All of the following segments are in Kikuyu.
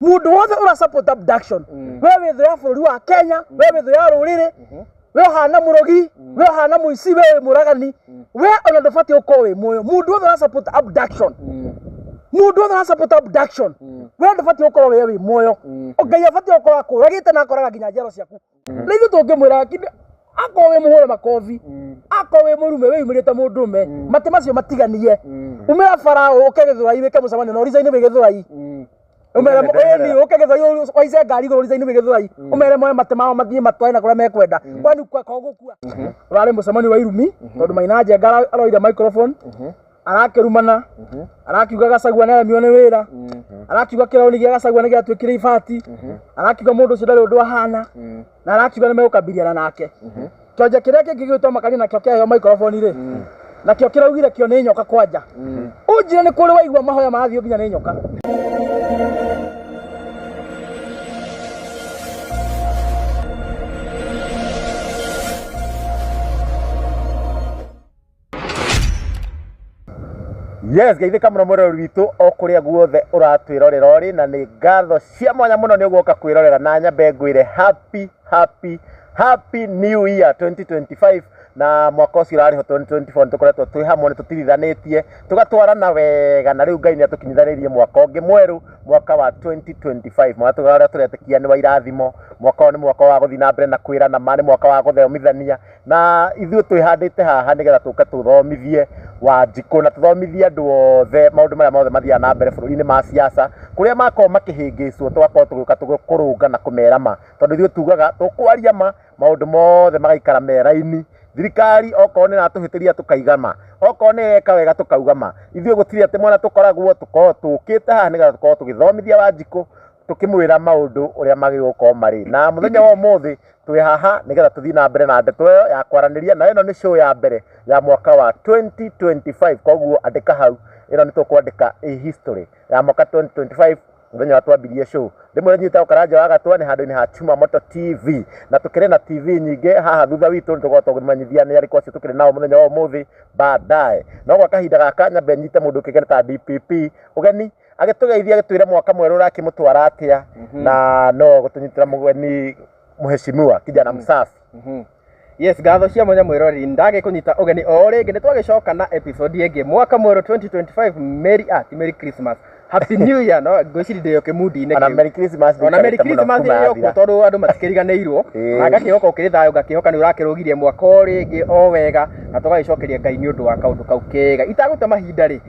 Mundu wothe ura support abduction, we wĩ thũ ya bũrũri wa Kenya, we wĩ thũ ya rũrĩrĩ, we ũhana mũrogi, we ũhana mũici, we wĩ mũragani, we ona ndũbatiĩ gũkorwo wĩ muoyo. Mundu wothe ura support abduction, mundu wothe ura support abduction, we ndũbatiĩ gũkorwo we wĩ muoyo. Ngai abatiĩ gũkorwo akũragĩte na akoraga nginya njiaro ciaku. Na ithuĩ tũngĩmwĩra akorwo wĩ mũhũre makobi, akorwo wĩ mũrume wĩyumĩrĩte mũndũrũme, matĩ macio matiganie. Umĩra bara ũke Gĩthũrai wĩke mũcemanio na ũricainĩ wĩ Gĩthũrai. Umere ĩni ũke Gĩthũrai ũhaice ngari igũrũ ũricainĩ wĩ Gĩthũrai. Ũmere moe matĩ mao mathiĩ matware na kũrĩa mekwenda. Kwani kwa gũkua. Ũrarĩ mũcemanio wa irumi tondũ Maina Njenga aroire microphone arakĩrumana, arakiuga Gachagua nĩ aremirwo nĩ wĩra, arakiuga kĩraũni gĩa Gachagua nĩ gĩatuĩkire ibati, arakiuga mũndũ ũcio ndarĩ ũndũ ahana, na arakiuga nĩ megũkabiliana nake. Kĩonje kĩrĩa kĩngĩ gĩgwĩtwo Makania nakĩo kĩaheo microphone rĩ, nakĩo kĩraugire kĩo nĩ nyoka kwanja. Ũnjĩre nĩ kũrĩ waigua mahoya marathiĩ nginya nĩ nyoka. Yes, geithĩka mũno mwĩroreri witũ o kũrĩa guothe ũratwĩrorera ũrĩ, na nĩ ngatho cia mwanya mũno nĩ ũgũka kwĩrorera, na nyambe ngwĩre happy happy happy new year 2025. Na mwaka ũcio ũrarĩ ho 2024 nĩ tũkoretwo twĩ hamwe, nĩ tũtirithanĩtie tũgatwarana wega, na rĩu Ngai nĩ atũkinyithanĩirie mwaka ũngĩ mwerũ, mwaka wa 2025, mwaka ũrĩa tũretĩkia nĩ wa irathimo. Mwaka ũyũ nĩ mwaka wa gũthiĩ na mbere na kwĩrana ma, nĩ mwaka wa gũthomithania, na ithuĩ twĩhandĩte haha nĩgetha tũke tũthomithie Wanjikũ na tũthomithie andũ othe maũndũ marĩa mothe mathiaga na mbere bũrũri-inĩ ma siasa, kũrĩa makoragwo makĩhĩngĩcwo, tũgakorwo tũgĩũka kũrũnga na kũmera ma, tondũ ithuĩ tugaga tũkwaria ma, maũndũ mothe magaikara me raini. Thirikari okorwo nĩ ĩratũhĩtĩria tũkaiga ma, okorwo nĩ ĩreka wega tũkauga ma. Ithuĩ gũtirĩ atĩ mwena tũkoragwo, tũkoragwo tũkĩte haha nĩgetha tũkorwo tũgĩthomithia Wanjikũ, tũkĩmwĩra maũndũ ũrĩa magĩrĩirwo gũkorwo marĩ. Na mũthenya wa ũmũthĩ twĩ haha nĩgetha tũthiĩ na mbere na ndeto ĩyo ya kwaranĩria, na ĩno nĩ show ya mbere ya mwaka wa 2025. Koguo andĩka hau, ĩno nĩ tũkwandĩka a history ya mwaka 2025, mũthenya wa twambirie show. Ndĩmwĩre nyitagwo Karanja wa Gatwa, nĩ handũ-inĩ ha Chuma Moto TV, na tũkĩrĩ na TV nyingĩ haha thutha witũ. Nĩ tũgũkorwo tũkĩmanyithia nĩ arĩkũ acio tũkĩrĩ nao mũthenya wa ũmũthĩ baadaye. No gwa kahinda gaka nyambe nyite mũndũ ũkĩgene ta DPP ũgeni agĩtũgeithia, agĩtwĩre mwaka mwerũ ũrakĩmũtwara atĩa, na no gũtũnyitĩra mũgeni mheshimiwa kijana msafi. Yes, ngatho cia mwanya mwĩroreri, ndagĩkũnyita ũgeni o rĩngĩ. Nĩ twagĩcoka na episode ĩngĩ, mwaka mwerũ 2025. Merry, ah, ti Merry Christmas, Happy New Year. No ngwĩciria ndĩyo kĩmundi-inĩ Ona kĩu. Merry Christmas. Ona Merry ndĩikarĩte mũno Christmas kuma ĩrĩ yathira. kuo tondũ andũ matikĩriganĩirwo. Na ngakĩhoka ũkĩrĩ thayũ, ngakĩhoka nĩ ũrakĩrũgirie mwaka o rĩngĩ o wega, na tũgagĩcokeria Ngai nĩ ũndũ wa kaũndũ kau kega. Itagũte mahinda rĩ,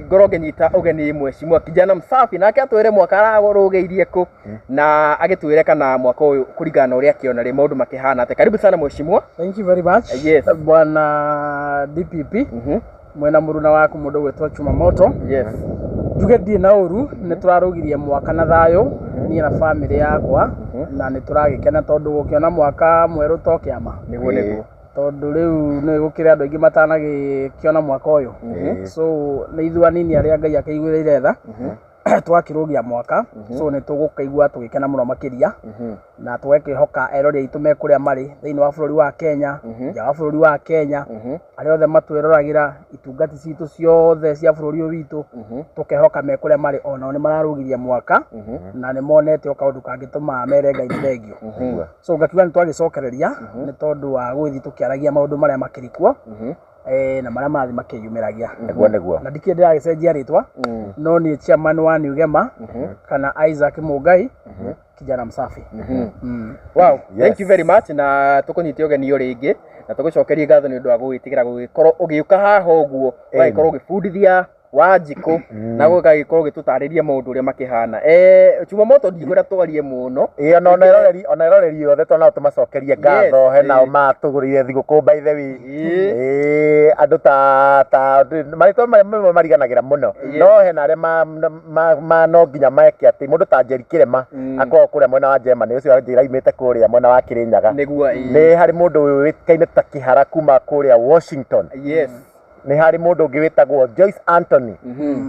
ngorwo ngĩnyita ũgeni mheshimiwa kijana msafi, nake atwĩre mwaka ararũgĩirie kũ, na agĩtwĩre kana mwaka ũyũ kũringana na ũrĩa akĩona rĩ, maũndũ makĩhana atĩa. Karibu sana mheshimiwa. Thank you very much. Yes. Bwana DPP, mwena mũruna waku mũndũ gwĩtwo Chuma Moto. Njuge ndirĩ na ũru, nĩ tũrarũgirie mwaka na thayũ niĩ na famĩlĩ yakwa, na nĩ tũragĩkena tondũ gũkĩona mwaka mwerũ to kĩama. Nĩguo nĩguo. Tondũ rĩu nĩ gũkĩrĩ andũ aingĩ matanagĩkĩona mwaka ũyũ. So nĩ ithuĩ anini arĩa Ngai akĩiguĩrĩire tha twakĩrũgia mwaka, so nĩ tũgũkĩigua tũgĩkena mũno makĩria, na tũgakĩhoka erori aitũ me kũrĩa marĩ thĩinĩ wa bũrũri wa Kenya, nja wa bũrũri wa Kenya, arĩa othe matwĩroragĩra, itungati citũ ciothe cia bũrũri ũyũ witũ, tũkehoka me kũrĩa marĩ onao nĩ mararũgirie mwaka na nĩ monete o kaũndũ kangĩtũma mere Ngai nĩ thengio. So ngakiuga nĩ twagĩcokereria nĩ tondũ wa gũgĩthiĩ tũkĩaragia maũndũ marĩa makĩrĩ kuo na marĩa marathiĩ makĩyumĩragia. Nĩguo nĩguo. Na ndikĩrĩ ndĩragĩcenjia rĩtwa, no niĩ chairman wa New Gema kana Isaac Mungai kijana msafi. Wow, thank you very much, na tũkũnyite ũgeni o rĩngĩ na tũgũcokerie ngatho nĩ ũndũ wa gũgĩtĩkĩra gũgĩkorwo ũgĩũka haha ũguo, ũgagĩkorwo ũgĩbundithia Wanjikũ na gũgagĩkorwo ũgĩtũtarĩria maũndũ ũrĩa makĩhana. Chuma Moto, ndikwenda twarie mũno. Ĩĩ, ona eroreri, ona eroreri othe to nao tũmacokerie ngatho. He nao matũgũrĩire thigũkũ, by the way. Ĩĩ, andũ ta marĩtwa marĩa mamwe mariganagĩra mũno, no hena arĩa ma no nginya meke atĩ mũndũ ta Njeri Kĩrema akoragwo kũrĩa mwena wa Germany, ũcio anjĩra aumĩte kũrĩa mwena wa Kĩrĩnyaga. Nĩguo, ĩĩ. Nĩ harĩ mũndũ ũĩkaine ta Kĩhara kuma kũrĩa Washington. Nĩ harĩ mũndũ ũngĩ wĩtagwo Joyce Anthony.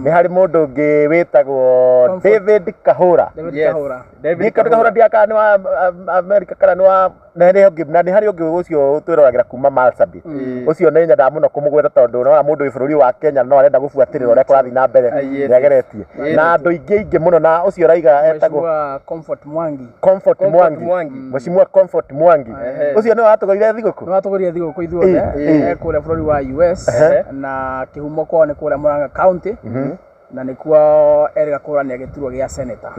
Nĩ harĩ mũndũ ũngĩ wĩtagwo Comfort. David Kahũra. David Yes. Kahũra. David David Kahũra Kahũra. ndiaka nĩ wa America kana nĩ wa na nĩ ũngĩ na nĩ harĩ ũngĩ ũcio twĩroragĩra kuma Marsabit. Ũcio nĩ nyendaga mũno kũmũgweta tondũ ũrona mũndũ wĩ bũrũri wa Kenya no arenda gũbuatĩrĩra ũrĩa kũrathiĩ na mbere. Ah, yes. Nĩ ageretie. Yes. Na andũ aingĩ aingĩ mũno na ũcio ũraiga etagwo Mheshimiwa Comfort Mwangi. Comfort Comfort Mwangi. Mwangi. Mheshimiwa Comfort Mwangi. Ehe. Ũcio nĩwe watũgũrire thigũkũ. Nĩ watũgũrire thigũkũ ithuothe. Ĩ, ĩ. Kũrĩa bũrũri wa US Ehe. na kĩhumo kwao nĩ kũrĩa Murang'a County na nĩkuo erĩga kũrania gĩturwa gĩa senator.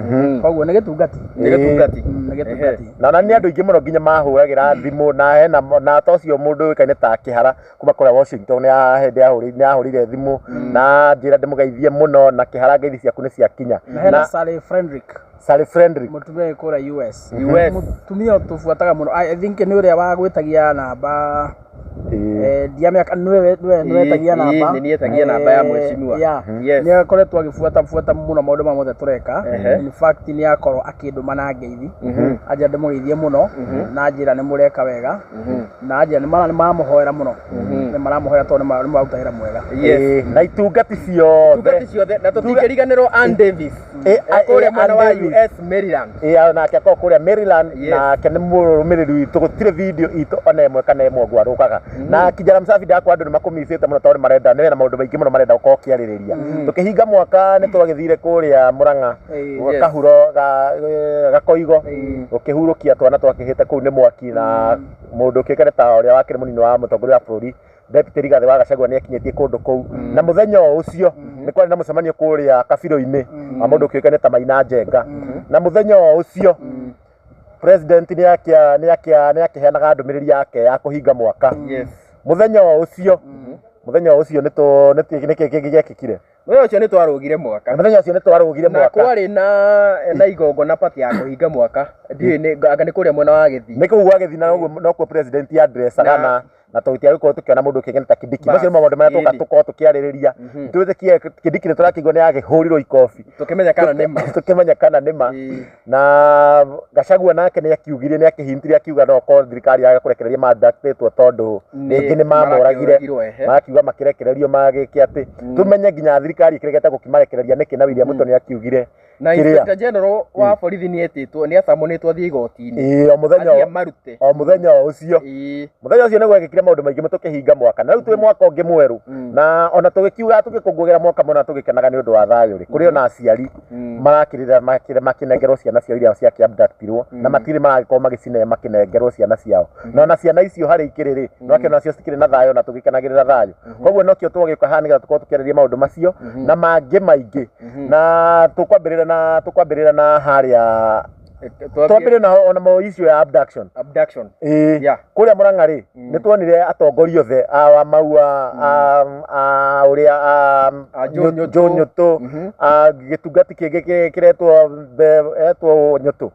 Koguo nĩ gĩtungati. Nĩ gĩtungati. Nĩ gĩtungati. Na ona nĩ andũ aingĩ mũno nginya mahũragĩra thimũ na hena na ta ũcio mũndũ ũĩkaine ta Kĩhara kuma kũrĩa Washington nĩ hĩndĩ ahũrĩire thimũ na njĩra ndĩmũgeithie mũno na Kĩhara ngeithi ciaku nĩ ciakinya. Na hena Na Sally Frederick Sally Frederick. Mũtumia wĩ kũrĩa US. US. Mũtumia ũtũbuataga mũno. I think nĩ ũrĩa wa gwĩtagia namba. Ndiamenya nĩwe nĩwe nĩwetagia namba. Nĩ nietagia namba ya mheshimiwa. Yeah. Yes. Nĩ akoretwo agĩbuata buata mũno maũndũ marĩa mothe tũreka. Ehe. In fact nĩ akorwo akĩndũma na ngeithi. Anjĩra ndĩmũgeithie mũno na njĩra nĩ mũreka wega. Na njĩra nĩ maramũhoera mũno. Nĩ maramũhoera tondũ nĩ mararuta wĩra mwega. Yes. Na itungati ciothe. Tungati ciothe na tũtingĩriganĩrwo Ann Davis. Kũrĩa Kũrĩa mwena wa US Maryland. Ĩ nake akorwo kũrĩa Maryland. Yes. Nake nĩ mũrũmĩrĩri witũ, gũtirĩ video itũ ona ĩmwe kana ĩmwe ngwarũkaga. Na kijana msafi ndakwa andũ nĩ makũmicĩte mũno tondũ nĩ marenda nĩ na maũndũ maingĩ mũno marenda gũkorwo ũkĩarĩrĩria. Tũkĩhinga mwaka nĩ twagĩthire kũrĩa Murang'a. Yes. Kahuro Gakoigo gũkĩhurũkia twana twakĩhĩte kũu nĩ mwaki na mũndũ ũkĩũĩkaine ta ũrĩa wakĩrĩ mũnini wa mũtongoria wa bũrũri Deputy Rigathĩ wa Gachagua nĩ akinyĩtie kũndũ kũu. Na mũthenya o ũcio nĩ kwarĩ na mũcemanio kũrĩa Kabirũ-inĩ wa mũndũ ũkĩũĩkaine ta Maina Njenga. Na mũthenya o ũcio president nĩ akĩheanaga ndũmĩrĩri yake ya kũhinga mwaka. Yes. Mũthenya o ũcio mũthenya o ũcio nĩ kĩ kĩngĩ gĩekĩkire? Mũthenya ũcio nĩ twarũgire mwaka. Mũthenya ũcio nĩ twarũgire Na mwaka. kwarĩ na igongona party ya kũhinga mwaka. Ndiũĩ nĩ anga nĩ kũrĩa mwena wa Gĩthii. Nĩ kũu gwa Gĩthii na nokuo president addressaga na tũtiagĩkorwo gũkorwo tũkĩona mũndũ ũkĩgena ta Kindiki. Bas, Macio nĩmo maũndũ marĩa tũka ĩni. tũkorwo tũkĩarĩrĩria. Twĩtĩkie Kindiki nĩ tũrakĩigua nĩ agĩhũrirwo ikobi. Tũkĩmenya kana nĩ ma. Tũkĩmenya kana nĩ ma. Ĩĩ. Na Gachagua nake nĩ akiugire nĩ akĩhintire akiuga no korwo thirikari yaga kũrekereria mandatĩtwo tondũ rĩngĩ nĩ mamoragire. Marakĩũragirwo, ehe. Makiuga makĩrekererio magĩke atĩ tũmenye nginya thirikari ĩkĩregete gũkĩmarekereria nĩkĩ na William Ruto nĩ akiugire Na kĩrĩa. Inspector General wa borithi nĩ etĩtwo nĩ acamonĩtwo athiĩ igoti-inĩ. Ĩĩ, o mũthenya Athiĩ amarute. o mũthenya o ũcio. Ĩĩ. Mũthenya ũcio nĩ gwekĩkire maũndũ maingĩ tũkĩhinga mwaka na rĩu twĩ mwaka ũngĩ mwerũ. Na ona tũgĩkiuga tũgĩkũngũĩra mwaka mũna tũgĩkenaga nĩ ũndũ wa thayũ rĩ, kũrĩ ona aciari marakĩrĩra makĩnengerwo ciana ciao iria ciakĩabductirwo na matirĩ maragĩkorwo magĩcine makĩnengerwo ciana ciao. Na ona ciana icio harĩa ikĩrĩ rĩ, no akĩona nacio cikĩrĩ na thayũ na tũgĩkenagĩrĩra thayũ. Koguo nokĩo twagĩũka haha nĩgetha tũkorwo tũkĩarĩria maũndũ macio na mangĩ maingĩ. Na tũkwambĩrĩra na harĩa twambĩrĩre na ona mo issue ya abduction. Abduction. Ĩĩ. Yeah. Kũrĩa Murang'a rĩ, nĩ tuonire atongoria othe a wa Maua, a ũrĩa a Joe Nyũtũ. Joe Nyũtũ, a gĩtungati kĩngĩ kĩretwo etwo Nyũtũ.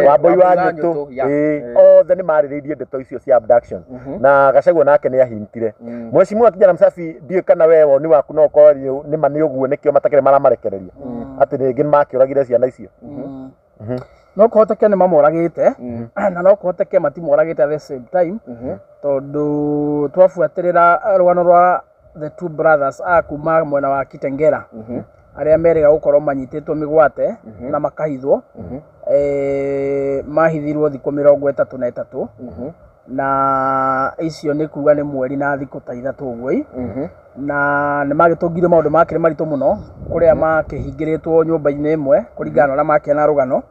Wambui wa Nyũtũ. Yeah. Ĩĩ, othe nĩ marĩrĩirie ndeto icio cia abduction. Na Gachagua nake nĩ ahintire. Mheshimiwa Kijana Msafi, ndiũĩ kana we woni waku no ũkorwo nĩ ma nĩ ũguo nĩkĩo matakĩrĩ maramarekereria. Atĩ rĩngĩ nĩ makĩũragire ciana icio. No kũhoteke nĩ mamoragĩte na no kũhoteke matimoragĩte at the same time tondũ twabuatĩrĩra rũgano rwa the two brothers a kuma mwena wa Kitengela arĩa merĩga gũkorwo manyitĩtwo mĩgwate na makahithwo. Mahithirwo thikũ 33 na icio nĩ kuga nĩ mweri na thikũ ta ithatũ ũguo ĩ. Na nĩ magĩtũngire maũndũ makĩrĩ maritũ mũno kũrĩa makĩhingĩrĩtwo nyũmba-inĩ ĩmwe kũringana na ũrĩa makĩona rũgano.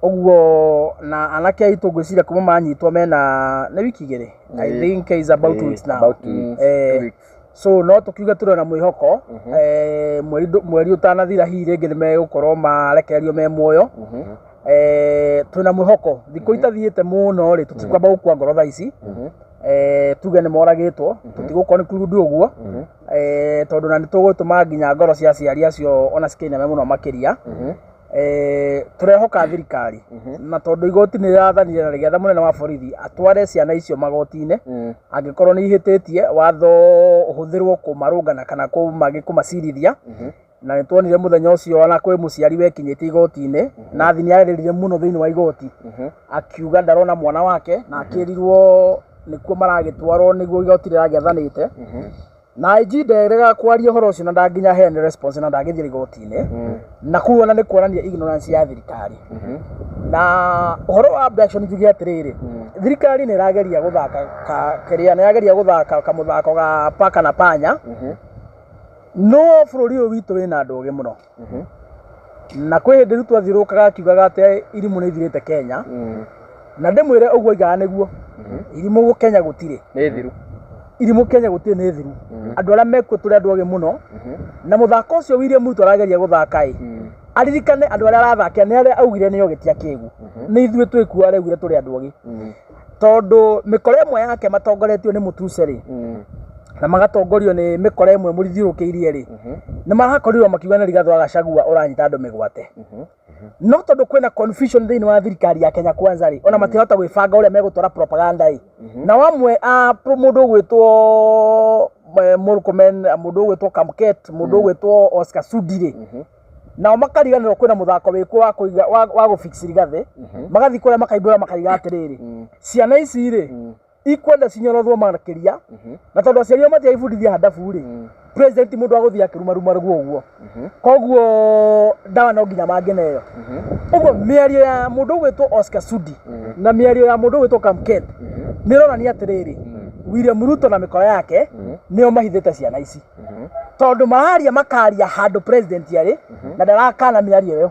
Ũguo na anake aitũ ngwĩciria kuma manyitwo mena nĩ wiki igĩrĩ. I think is about 2 weeks now. About 2 weeks. So no tũkiuge tũrĩ na mwĩhoko mweri ũtanathira hihi rĩngĩ nĩ megũkorwo marekererio me muoyo. Twĩna mwĩhoko thikũ itathiĩte mũno rĩ tũtikwamba gũkua ngoro thaa ici. Tuge nĩ moragĩtwo tũtigũkorwo nĩ kurundu ũguo. Tondũ na nĩ tũgũtũma nginya ngoro cia aciari acio ona cikĩiname mũno makĩria. Tũrehoka thirikari na tondũ igoti nĩ rĩrathanire na rĩgĩatha mũnene wa borithi atware ciana icio magoti-inĩ angĩkorwo nĩ ihĩtĩtie watho ũhũthĩrwo kũmarũngana kana kũmacirithia. Na nĩ tuonire mũthenya ũcio ona kwĩ mũciari wekinyĩte igoti-inĩ na athi nĩ arĩrire mũno thĩinĩ wa igoti akiuga ndarona mwana wake na akĩrirwo nĩkuo maragĩtwarwo nĩguo igoti rĩragĩathanĩte. Na IG nderegaga kwaria ũhoro ũcio na ndanginya heane response na ndangĩthiĩ igoti-inĩ, na kũu ona nĩ kuonania ignorance ya thirikari. Na ũhoro wa abduction, njuge atĩrĩrĩ, thirikari nĩ ĩrageria gũthaka ka kĩrĩa, nĩ ĩrageria gũthaka kamũthako ga paka na panya, no bũrũri ũyũ witũ wĩna andũ ogĩ mũno. Na kwĩ hĩndĩ Ruto athiũrũrũkaga akiugaga atĩ irimũ nĩ ithirĩte Kenya, na ndĩmwĩre ũguo aigaga nĩguo, irimũ Kenya gũtirĩ. Nĩ thiru. Irimũ Kenya gũtirĩ, nĩ thiru. Andũ arĩa mekuo tũrĩ andũ ogĩ mũno. Na mũthako ũcio William Ruto arageria gũthaka ĩ, aririkane andũ arĩa arathakĩra nĩ arĩa augire nĩ ogĩ ti akĩgu. Nĩ ithuĩ twĩkuo araugire tũrĩ andũ ogĩ, tondũ mĩkora ĩmwe yake matongoretio nĩ Mũtuse rĩ, na magatongorio nĩ mĩkora ĩmwe mũrithiũrũkĩirie rĩ, nĩ marakorirwo makiuga nĩ Rigathĩ wa Gachagua ũranyita andũ mĩgwate. No tondũ kwĩna confusion thĩinĩ wa thirikari ya Kenya Kwanza rĩ, ona matirahota gwĩbanga ũrĩa megũtwara propaganda ĩ. Na amwe a mũndũ ũgwĩtwo Murkomen, mũndũ ũgwĩtwo Kamket, mũndũ ũgwĩtwo Oscar Sudi rĩ, nao makariganĩrwo kwĩna mũthako wĩkuo wa kũiga wa gũfix Rigathĩ. Magathiĩ kũrĩa makaimbũra, makaiga atĩrĩrĩ, ciana ici rĩ, ikwenda cinyorothwo makĩria, na tondũ aciari ao matiagĩbundithia handabu rĩ, president mũndũ wa gũthiĩ akĩrumaruma ruo ũguo, koguo ndawa no nginya mangĩneo. Ũguo mĩario ya mũndũ ũgwĩtwo Oscar Sudi na mĩario ya mũndũ ũgwĩtwo Kamket nĩ ĩronania atĩrĩrĩ, William Ruto na mĩkora yake nĩo mahithĩte ciana ici, tondũ mararia makaria handũ president arĩ na ndarakana mĩario ĩyo.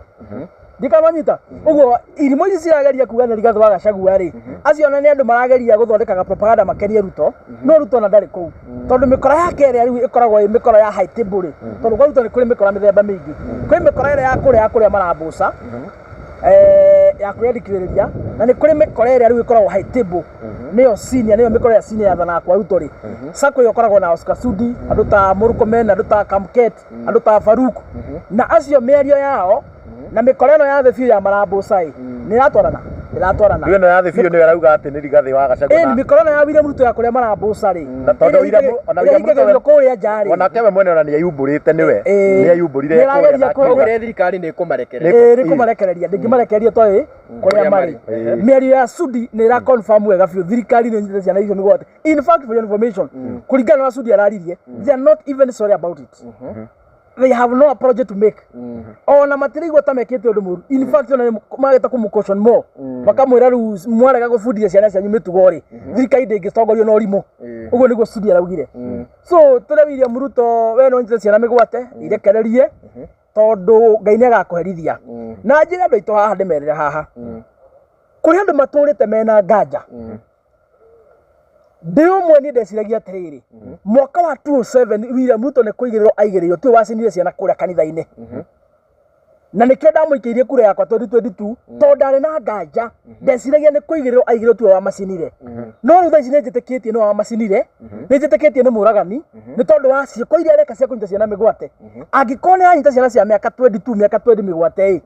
Ndikamanyita ũguo irimũ ici cirageria kuga nĩ Rigathĩ wa Gachagua rĩ, acio ona nĩ andũ marageria gũthondekaga propaganda makenie Ruto. No Ruto ona ndarĩ kũu, tondũ mĩkora yake ĩrĩa rĩu ĩkoragwo ĩ mĩkora ya high table rĩ, tondũ kwa Ruto nĩ kũrĩ mĩkora mĩthemba mĩingĩ. Kwĩ mĩkora ĩrĩa ya kũrĩa marambuca, ya kwĩyandĩkithĩrĩria, na nĩ kũrĩ mĩkora ĩrĩa rĩu ĩkoragwo high table, nĩyo senior, nĩyo mĩkora ya senior yathanaga kwa Ruto rĩ. Sacco ĩyo ĩkoragwo na Oscar Sudi, andũ ta Murkomen, andũ ta Kamket, andũ ta Faruk, na acio mĩario yao na mĩkora ĩno ya thĩ biũ ya marambuca ĩ, nĩ ĩratwarana, ĩratwarana. Rĩu ĩno ya thĩ biũ nĩyo ĩrauga atĩ nĩ Rigathĩ wa Gachagua. Ĩni mĩkora ĩno ya William Ruto ya kũrĩa marambuca rĩ, Na tondũ ĩrĩa ona ĩrĩa William Ruto ĩingagĩrio kũrĩa nja rĩ, onake we mwene ona nĩ eyumbũrĩte nĩwe, nĩ eyumbũrire nĩ kũrĩa ĩrageria na akiuga. Augire thirikari nĩ ĩkũmarekereria. Ĩĩ, nĩ kũmarekereria, ndĩngĩmarekereria tondũ kũrĩa marĩ. Mĩario ya Sudi nĩ ĩra confirm wega biũ thirikari nĩ ĩnyitĩte ciana icio mĩgwate. In fact, for your information, kũringana na Sudi araririe, they are not even sorry about it. They have no apology to make. Ona matiraigua ta mekĩte ũndũ mũru. In fact, ona nĩ magĩte kũmũ caution more, makamwĩra rĩu mwarega gũbundithia ciana cianyu mĩtugo rĩ, thirikari ndĩngĩtongorio na ũrimũ. Ũguo nĩguo Sudi araugire. So tũre William Ruto, we no ũnyite ciana mĩgwate, irekererie, tondũ Ngai nĩ agakũherithia. Na njĩre andũ aitũ haha, ndĩmerĩre haha, kũrĩ andũ matũrĩte mena nganja. Ndĩ ũmwe niĩ ndeciragia atĩrĩrĩ, mwaka wa 2007 William Ruto nĩ kũigĩrĩrwo aigĩrĩirwo, tiwe wacinire ciana kũrĩa kanitha-inĩ, na nĩkĩo ndamũikĩirie kura yakwa 2022, tondũ ndarĩ na nganja, ndeciragia nĩ kũigĩrĩrwo aigĩrĩrwo, tiwe wamacinire. No rĩu thaa ici nĩ njĩtĩkĩtie nĩwe wamacinire, nĩ njĩtĩkĩtie nĩ mũragani, nĩ tondũ wa ciĩko iria areka cia kũnyita ciana mĩgwate. Angĩkorwo nĩ aranyita ciana cia mĩaka 22, mĩaka 20 mĩgwate ĩ,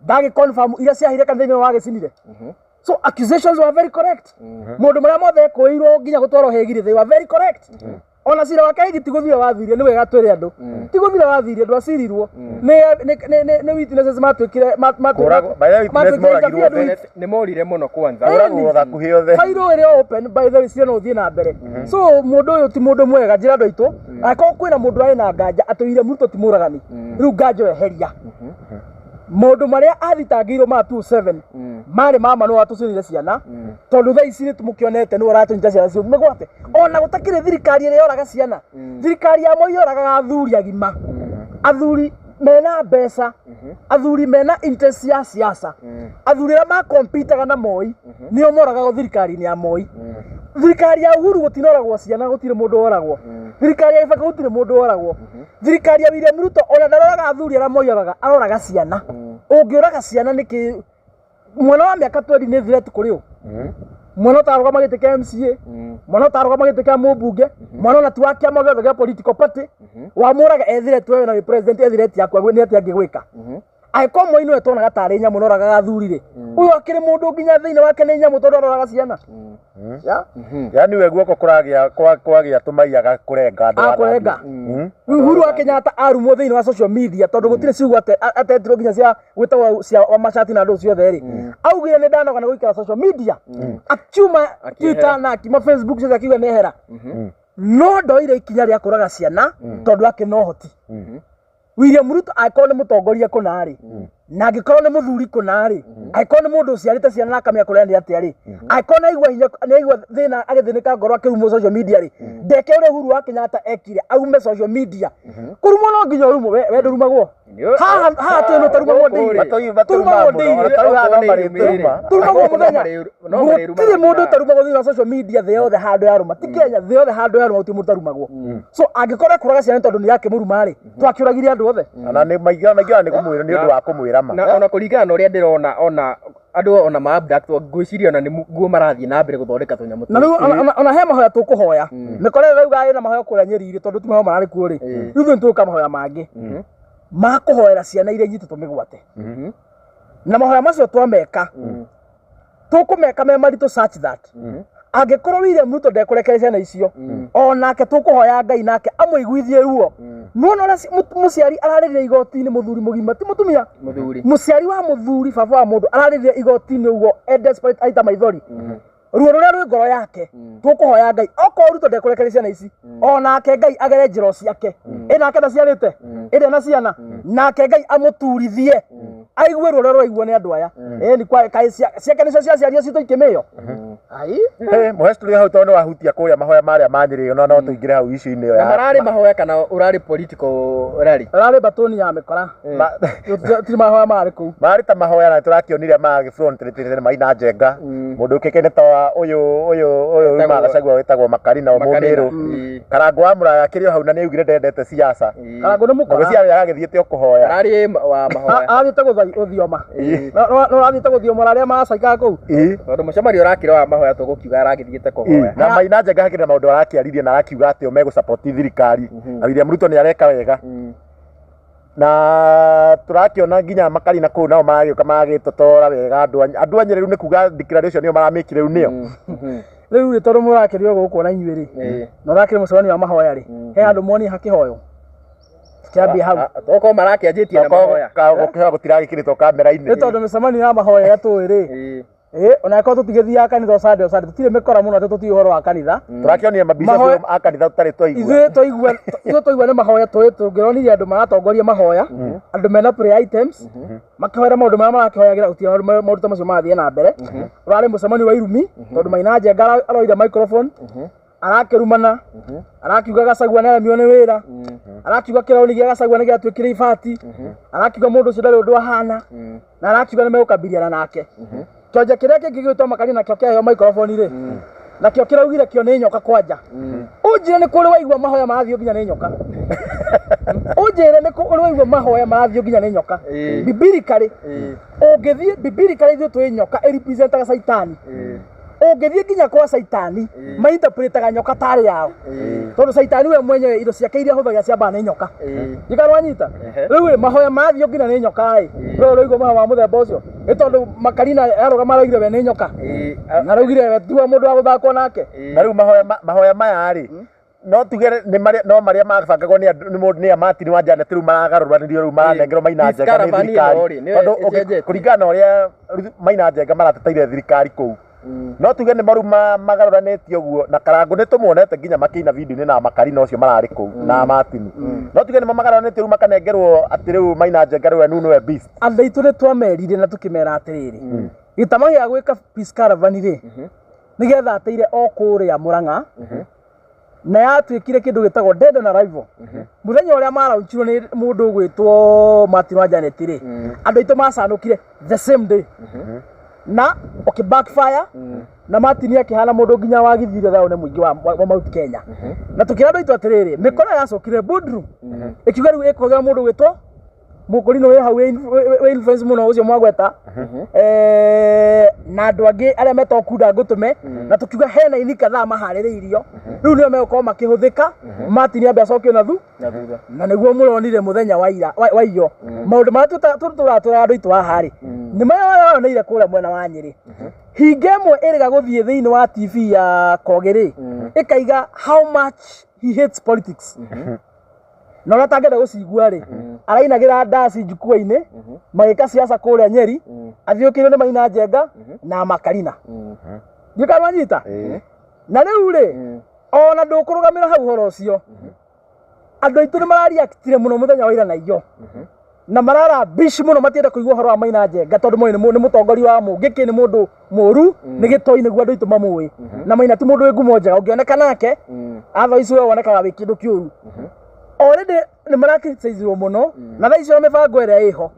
ndagĩ confirm iria ciahire kanitha-inĩ wagĩcinire. So accusations were very correct. Maũndũ marĩa mothe ekũĩirwo nginya gũtwarwo Hague, they were very correct. Ona cira wake Hague ti gũthira wathirie. Nĩ wega twĩre andũ ti gũthira wathirie, ndwacirirwo nĩ witnesses matuĩkire Kũragwo- by the way, witness moragirwo othe. Nĩ morire mũno kwanza. Kũragwo hakuhĩ othe. Fairo ĩrĩ open, by the way, cira no ũthiĩ na mbere. So mũndũ ũyũ ti mũndũ mwega. Njĩra andũ aitũ, angĩkorwo kwĩna mũndũ arĩ na nganja atĩ William Ruto ti mũragani, rĩu nganja ĩyo eheria. Maũndũ marĩa athitangĩirwo ma 27 marĩ mama nĩwe watũcinire ciana, tondũ thaa ici nĩ tũmũkĩonete nĩwe ũratũnyita ciana cio mĩgwate, ona gũtakĩrĩ thirikari ĩrĩa yoraga ciana. Thirikari ya Moi yoragaga athuri agima, athuri mena mbeca, athuri mena interest ya siasa, athuri arĩa makompitaga na Moi nĩo moragagwo thirikari-inĩ ya Moi. Thirikari ya Uhuru gũtinoragwo ciana, gũtirĩ mũndũ woragwo. Thirikari ya Kibaki gũtirĩ mũndũ woragwo. Thirikari ya William Ruto ona ndaroraga athuri arĩa Moi oraga, aroraga ciana. Ũngĩũraga ciana nĩkĩ? Mwana wa mĩaka 20 nĩ threat kũrĩ ũ? Mwana ũtarũgama gĩtĩ kĩa MCA, mwana ũtarũgama gĩtĩ kĩa mũmbunge, mwana ona ti wa kĩama gĩothe gĩa political party, wamũraga e threat. Wewe na wĩ president, e threat yaku, nĩ atĩa angĩgwĩka? Angĩkorwo Moi nĩwe tuonaga tarĩ nyamũ noraga athuri rĩ, ũyũ akĩrĩ mũndũ nginya thĩinĩ wake nĩ nyamũ, tondũ aroraga ciana. Yeah? Yani we guoko kũragĩa kwagĩa tũmaiyaga kũrenga andũ. Akũrenga. Uhuru wa Kenyatta arumwo thĩinĩ wa social media, tondũ gũtirĩ ciugo atetirwo nginya cia gwĩtagwo cia wa macati na andũ ciothe rĩ, augire nĩ ndanoga nĩ gũikara social media, akiuma Twitter na akiuma Facebook ciothe, akiuga nehera. No ndoire ikinya rĩa kũraga ciana tondũ akĩ na ũhoti. William Ruto angĩkorwo nĩ mũtongoria kũna rĩ, na angĩkorwo nĩ mũthuri kũna rĩ, angĩkorwo nĩ mũndũ ũciarĩte ciana na akamenya kũrĩa nĩ atĩa rĩ, angĩkorwo nĩ aigua hinya, nĩ aigua thĩna agĩthĩnĩka ngoro akĩrumwo social media rĩ, ndeke ũrĩa Uhuru wa Kenyatta ekire, aume social media. Kũrumwo no nginya ũrumwo, we ndũrumagwo. Haha haha twĩ nũ tarumagwo ndĩire. Turumagwo ndĩire. Turumagwo mũthenya. Gũtirĩ mũndũ ũtarumagwo thĩinĩ wa social media thĩ yothe handũ yarũma. Ti Kenya, thĩ yothe handũ yarũma gũtirĩ mũndũ ũtarumagwo. So angĩkorwo ekũraga ciana tondũ nĩ akĩmũruma rĩ, twakĩũragire andũ othe. Ona nĩ maingĩ maingĩ nĩ kũmwĩra nĩ ũndũ wa kũmwĩra ma. Na ona kũringana na ũrĩa ndĩrona, ona andũ ona ma abduct ngwĩciria ona nĩ guo marathiĩ na mbere gũthondeka tũnyamũ Na rĩu ona he mahoya tũkũhoya. Mĩkora ĩyo ĩrauga ĩna mahoya kũrĩa Nyeri-rĩ, tondũ ti mahoya mararĩ kuo rĩ, rĩu ithuĩ nĩ tũgũka mahoya mangĩ ma kũhoera ciana iria nyitĩtwo mĩgwate. Na mahoya macio twameka, tũkũmeka me maritũ such that angĩkorwo William Ruto ndekũrekereria ciana icio, onake tũkũhoya Ngai nake amũiguithie ruo. Nĩwona ũrĩa mũciari ararĩrĩra igoti-inĩ, mũthuri mũgima, ti mũtumia, mũthuri, mũciari wa mũthuri, baba wa mũndũ ararĩrĩra igoti-inĩ ũguo e desperate, aita maithori, ruo rũrĩa rwĩ ngoro yake. Tũkũhoya Ngai okorwo Ruto ndekũrekereria ciana ici, onake Ngai agere njĩra ciake, ĩ nake ndaciarĩte, ĩrĩa na ciana, nake Ngai amũturithie aigue ruo rũrĩa rũraiguo nĩ andũ aya. Ĩ ni kwa kaĩ ciake nĩcio ciaciario citũ ikĩmĩo ai. Mũhe tũrĩ hau tondũ nĩ wahutia kũrĩa mahoya marĩa ma Nyĩrĩ, ona no tũingĩre hau issue-inĩ ĩyo Na mararĩ mahoya kana ũrarĩ political rally? Rarĩ batoni ya mĩkora. Tiri mahoya marĩ kũu. Marĩ ta mahoya na tũrakĩonire magĩfront nĩ Maina Njenga, mũndũ ũkĩkaine ta ũyũ ũyũ ũyũ Wĩtagwo- uma Gachagua wĩtagwo Makarina o Makarina. Mũmĩrũ. Karangũ wa Mũraya akĩrĩ o hau na nĩ augire ndendete siasa. Karangũ nĩ mũkora. Ngwĩciria agagĩthiĩte o kũhoya. Ararĩ wa mahoya. Athiĩte gũthioma. No ũrathiĩte gũthiomora arĩa macaikaga kũu. Tondũ mũcemanio ũrakĩra wa mahoya, tũgũkiuga aragĩthiĩte kũhoya. Na Maina Njenga hakĩrĩ na maũndũ arakĩaririe na arakiuga atĩ o megũsupport thirikari na William Ruto nĩ areka wega, na tũrakĩona nginya Makarina kũu nao maragĩũka maragĩtotora wega andũ a Nyĩrĩ. Rĩu nĩ kuga declaration ĩyo maramĩkire rĩu nĩyo. Rĩu rĩ, tondũ mũrakĩrio gũkũ na inyuĩ rĩ, na ũrakĩrĩ mũcemanio wa mahoya rĩ, he handũ muonire hakĩhoywo? Tũkĩambie hau. Tokorwo marakĩanjĩtie na mahoya. Gũkĩhoya gũtiragĩkĩrĩtwo kamera-inĩ. Nĩ tondũ mĩcemanio ya mahoya ĩrĩa tũĩ rĩ, ĩ ona akorwo tũtigĩthiaga kanitha o Sunday o Sunday, tũtirĩ mĩkora mũno atĩ tũtiũĩ ũhoro wa kanitha. Tũrakĩonia mabica a kanitha tũtarĩ twaigua. Ithuĩ twaigua nĩ mahoya tũĩ, tũngĩronire andũ maratongoria mahoya, andũ mena prayer items, makĩhoera maũndũ marĩa marakĩhoyagĩra, gũtirĩ maũndũ ta macio marathiĩ na mbere. Ũrarĩ mũcemanio wa irumi tondũ Maina Njenga aroire microphone, arakĩrumana, arakiuga Gachagua nĩ aremirwo nĩ wĩra, arakiuga kĩrauni gĩa Gachagua nĩ gĩatuĩkire ibati, arakiuga mũndũ ũcio ndarĩ ũndũ ahana, na arakiuga nĩ megũkabiliana nake. Kĩonje kĩrĩa kĩngĩ gĩgwĩtwo Makarina nakĩo kĩaheo microphone rĩ, nakĩo kĩraugire kĩo nĩ nyoka kwanja. Ũnjĩre nĩ kũrĩ waigua mahoya marathiĩ nginya nĩ nyoka? Ũnjĩre nĩ kũ ũrĩ waigua mahoya marathiĩ nginya nĩ nyoka? Biblically, ũngĩthiĩ biblically, ithuĩ twĩ nyoka ĩrepresentaga Caitani. Ũngĩthiĩ nginya kwa Caitani, mainterpretaga nyoka tarĩ yao, tondũ Caitani we mwenyewe indo ciake iria ahũthagĩra ciambaga nĩ nyoka. Ndikarwanyita. Rĩu ĩ mahoya mathiĩ nginya nĩ nyoka ĩ, we ũraigua mahoya ma mũthemba ũcio nĩ tondũ Makarina arũgama araugire we nĩ nyoka, na araugire we tiwe mũndũ wa gũthakwo nake. Na rĩu mahoya maya rĩ, no tuge nĩ marĩa no marĩa mabangagwo nĩ andũ nĩ mũndũ nĩ Martin wa Janet, rĩu maragarũranĩrio, rĩu maranengerwo Maina Njenga nĩ Caravan thirikari. ĩno rĩ, nĩyo Tondũ ĩcenjetie. Kũringana na ũrĩa rĩu Maina Njenga marateteire thirikari kũu, no tuge nĩ maru magarũranĩtie ũguo. Na Karangũ nĩ tũmuonete nginya makĩina video-inĩ na Makarina ũcio mararĩ kũu na Martin, no tuge nĩ magarũranĩtie rĩu makanengerwo atĩ rĩu Maina Njenga rĩu we nĩwe beast. Andũ aitũ nĩ twamerire na tũkĩmera atĩrĩrĩ, gĩtama gĩa gwĩka peace caravan rĩ, nĩgetha ateire o kũrĩa Mũrang'a, na yatuĩkire kĩndũ gĩtagwo dead on arrival mũthenya ũrĩa maraunchirwo nĩ mũndũ ũgwĩtwo Martin wa Janet rĩ. Andũ aitũ macanũkire the same day na ũkĩ backfire, na Martin akĩhana mũndũ nginya wagithirie thayũ nĩ mũingĩ wa Mount Kenya. Na tũkĩra andũ aitũ atĩrĩrĩ, mĩkora yacokire boardroom ĩkiuga rĩu ĩkũhũthĩra mũndũ ũgwĩtwo Mũkũrinũ wĩ hau wĩ influence mũno ũcio mwagweta, na andũ angĩ arĩa metagwo kunda ngũtũme, na tũkiuga hena ini kadhaa maharĩrĩirio rĩu nĩo megũkorwo makĩhũthĩka Martin ambe acokio na thu na thutha. Na nĩguo mũronire mũthenya wa ira wa iyo maũndũ marĩa tũratũra andũ aitũ haha rĩ, nĩ marĩa yoneire kũrĩa mwena wa Nyĩrĩ. Hinga ĩmwe ĩrĩga gũthiĩ thĩinĩ wa TV ya Kogi rĩ, ĩkaiga how much he hates politics, na ũrĩa atangĩenda gũcigua rĩ, arainagĩra ndaci njukua-inĩ magĩka siasa kũrĩa Nyeri, athiũkĩirio nĩ Maina Njenga na Makarina. Ndiũĩ kana wanyita. Na rĩu rĩ, Ona ndũkũrũgamĩra hau ũhoro ũcio, andũ aitũ nĩ marareactire mũno mũthenya wa ira na iyo na marara bish mũno, matienda kũigua ũhoro wa Maina Njenga tondũ moĩ nĩ mũtongoria wa mũngĩkĩ, nĩ mũndũ mũru, nĩ gĩtoi nĩguo andũ aitũ mamũĩ, na Maina ti mũndũ wĩ ngumo njega ũngĩoneka nake otherwise we wonekaga wĩ kĩndũ kĩũru. Already nĩ maracriticizwo mũno, na thaa icio mĩbango ĩrĩa ĩho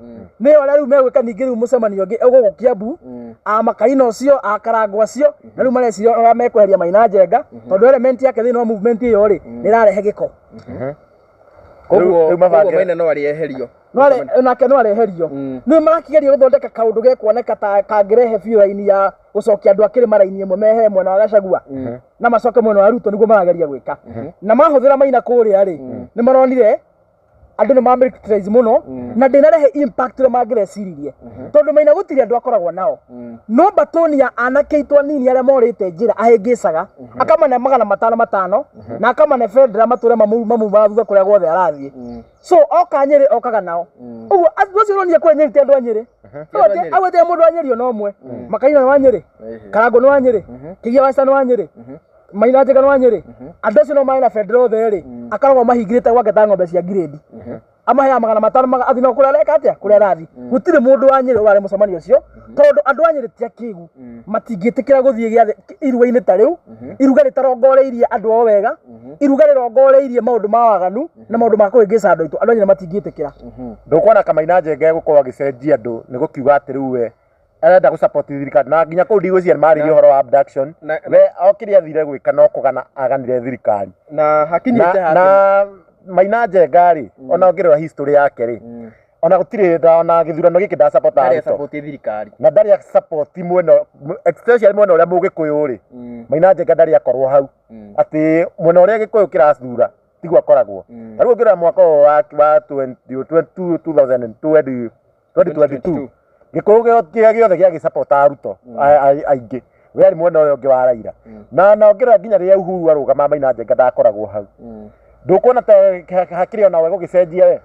nĩyo ũrĩa rĩu megwĩka. Ningĩ rĩu mũcemanio ũngĩ ũgũkũ Kiambu, a makaina ũcio a karango acio, na rĩu mareciria ũrĩa mekweheria Maina Njenga tondũ element yake thĩinĩ wa movement ĩyo rĩ nĩ ĩrarehe gĩko. Koguo Rĩu mabange- koguo Maina no arĩeherio? Nake no areherio. Nĩ marakĩgeria gũthondeka kaũndũ gekuoneka ta kangĩrehe biũ raini ya gũcokia andũ a kĩrĩma raini ĩmwe, mehere mwena wa Gachagua na macoke mwena wa Ruto. Nĩguo marageria gwĩka, na mahũthĩra Maina kũrĩa rĩ, nĩ maronire andũ nĩ mamĩcriticize mũno na ndĩnarehe impact ũrĩa mangĩreciririe, tondũ Maina gũtirĩ andũ akoragwo nao, no batoni ya anake aitũ anini arĩa morĩte njĩra ahĩngĩcaga, akamane 500 500 na akamane bendera matũre mamumaga thutha kũrĩa guothe arathiĩ. So oka Nyĩrĩ okaga nao ũguo andũ acio ũronire kũrĩa Nyĩrĩ ti andũ a Nyĩrĩ. Agwete mũndũ wa Nyĩrĩ ona ũmwe. Makaina nĩ wa Nyĩrĩ, Karangũ nĩ wa Nyĩrĩ, Kĩgia wa nĩ wa Nyĩrĩ, Maina Njenga nĩ wa Nyĩrĩ. Andũ acio no marĩ na bendera othe rĩ, akoragwo mahingĩrĩte gwake ta ng'ombe cia ngirĩndi, amaheaga 500 athiĩ nao kũrĩa areka atĩa, kũrĩa arathiĩ. Gũtirĩ mũndũ wa Nyĩrĩ ũrarĩ mũcemanio ũcio, tondũ andũ a Nyĩrĩ ti akĩgu, matingĩtĩkĩra gũthiĩ gĩathĩ iruga-inĩ ta rĩu, iruga rĩtarongoreirie andũ o wega, iruga rĩrongoreirie maũndũ ma waganu na maũndũ ma kũhĩngĩca andũ aitũ. Andũ a Nyĩrĩ matingĩtĩkĩra. Ndũkuona Kamaina Njenga egũkorwo agĩcenjia andũ nĩ gũkiuga atĩ rĩu we arenda gũ support thirikari, na nginya kũu ndigwĩciria nĩ marĩrie ũhoro wa abduction. We o kĩrĩa athire gwĩka no kũgana aganire thirikari. Na hakinyĩte na, na Maina Njenga rĩ, ona ũngĩrora history yake rĩ, ona gũtirĩ ona gĩthurano gĩkĩ ndasapota ndarĩ Ruto. Support thirikari. Na ndarĩ support mwena, especially mwena ũrĩa mũgĩkũyũ rĩ, Maina Njenga ndarĩ akorwo hau atĩ mwena ũrĩa gĩkũyũ kĩrathura tiguo akoragwo. Ta rĩu ũngĩrora mwaka ũyũ wa 20 2022, 2022, gĩkũyũ kĩrĩa gĩothe gĩagĩsapota Ruto aingĩ, we arĩ mwena ũrĩa ũngĩ wa Raila. Na ũngĩrora nginya rĩrĩa Uhuru arũgama, Maina Njenga ndakoragwo hau. Ndũkuona ta hakĩrĩ ona we gũgĩcenjia we?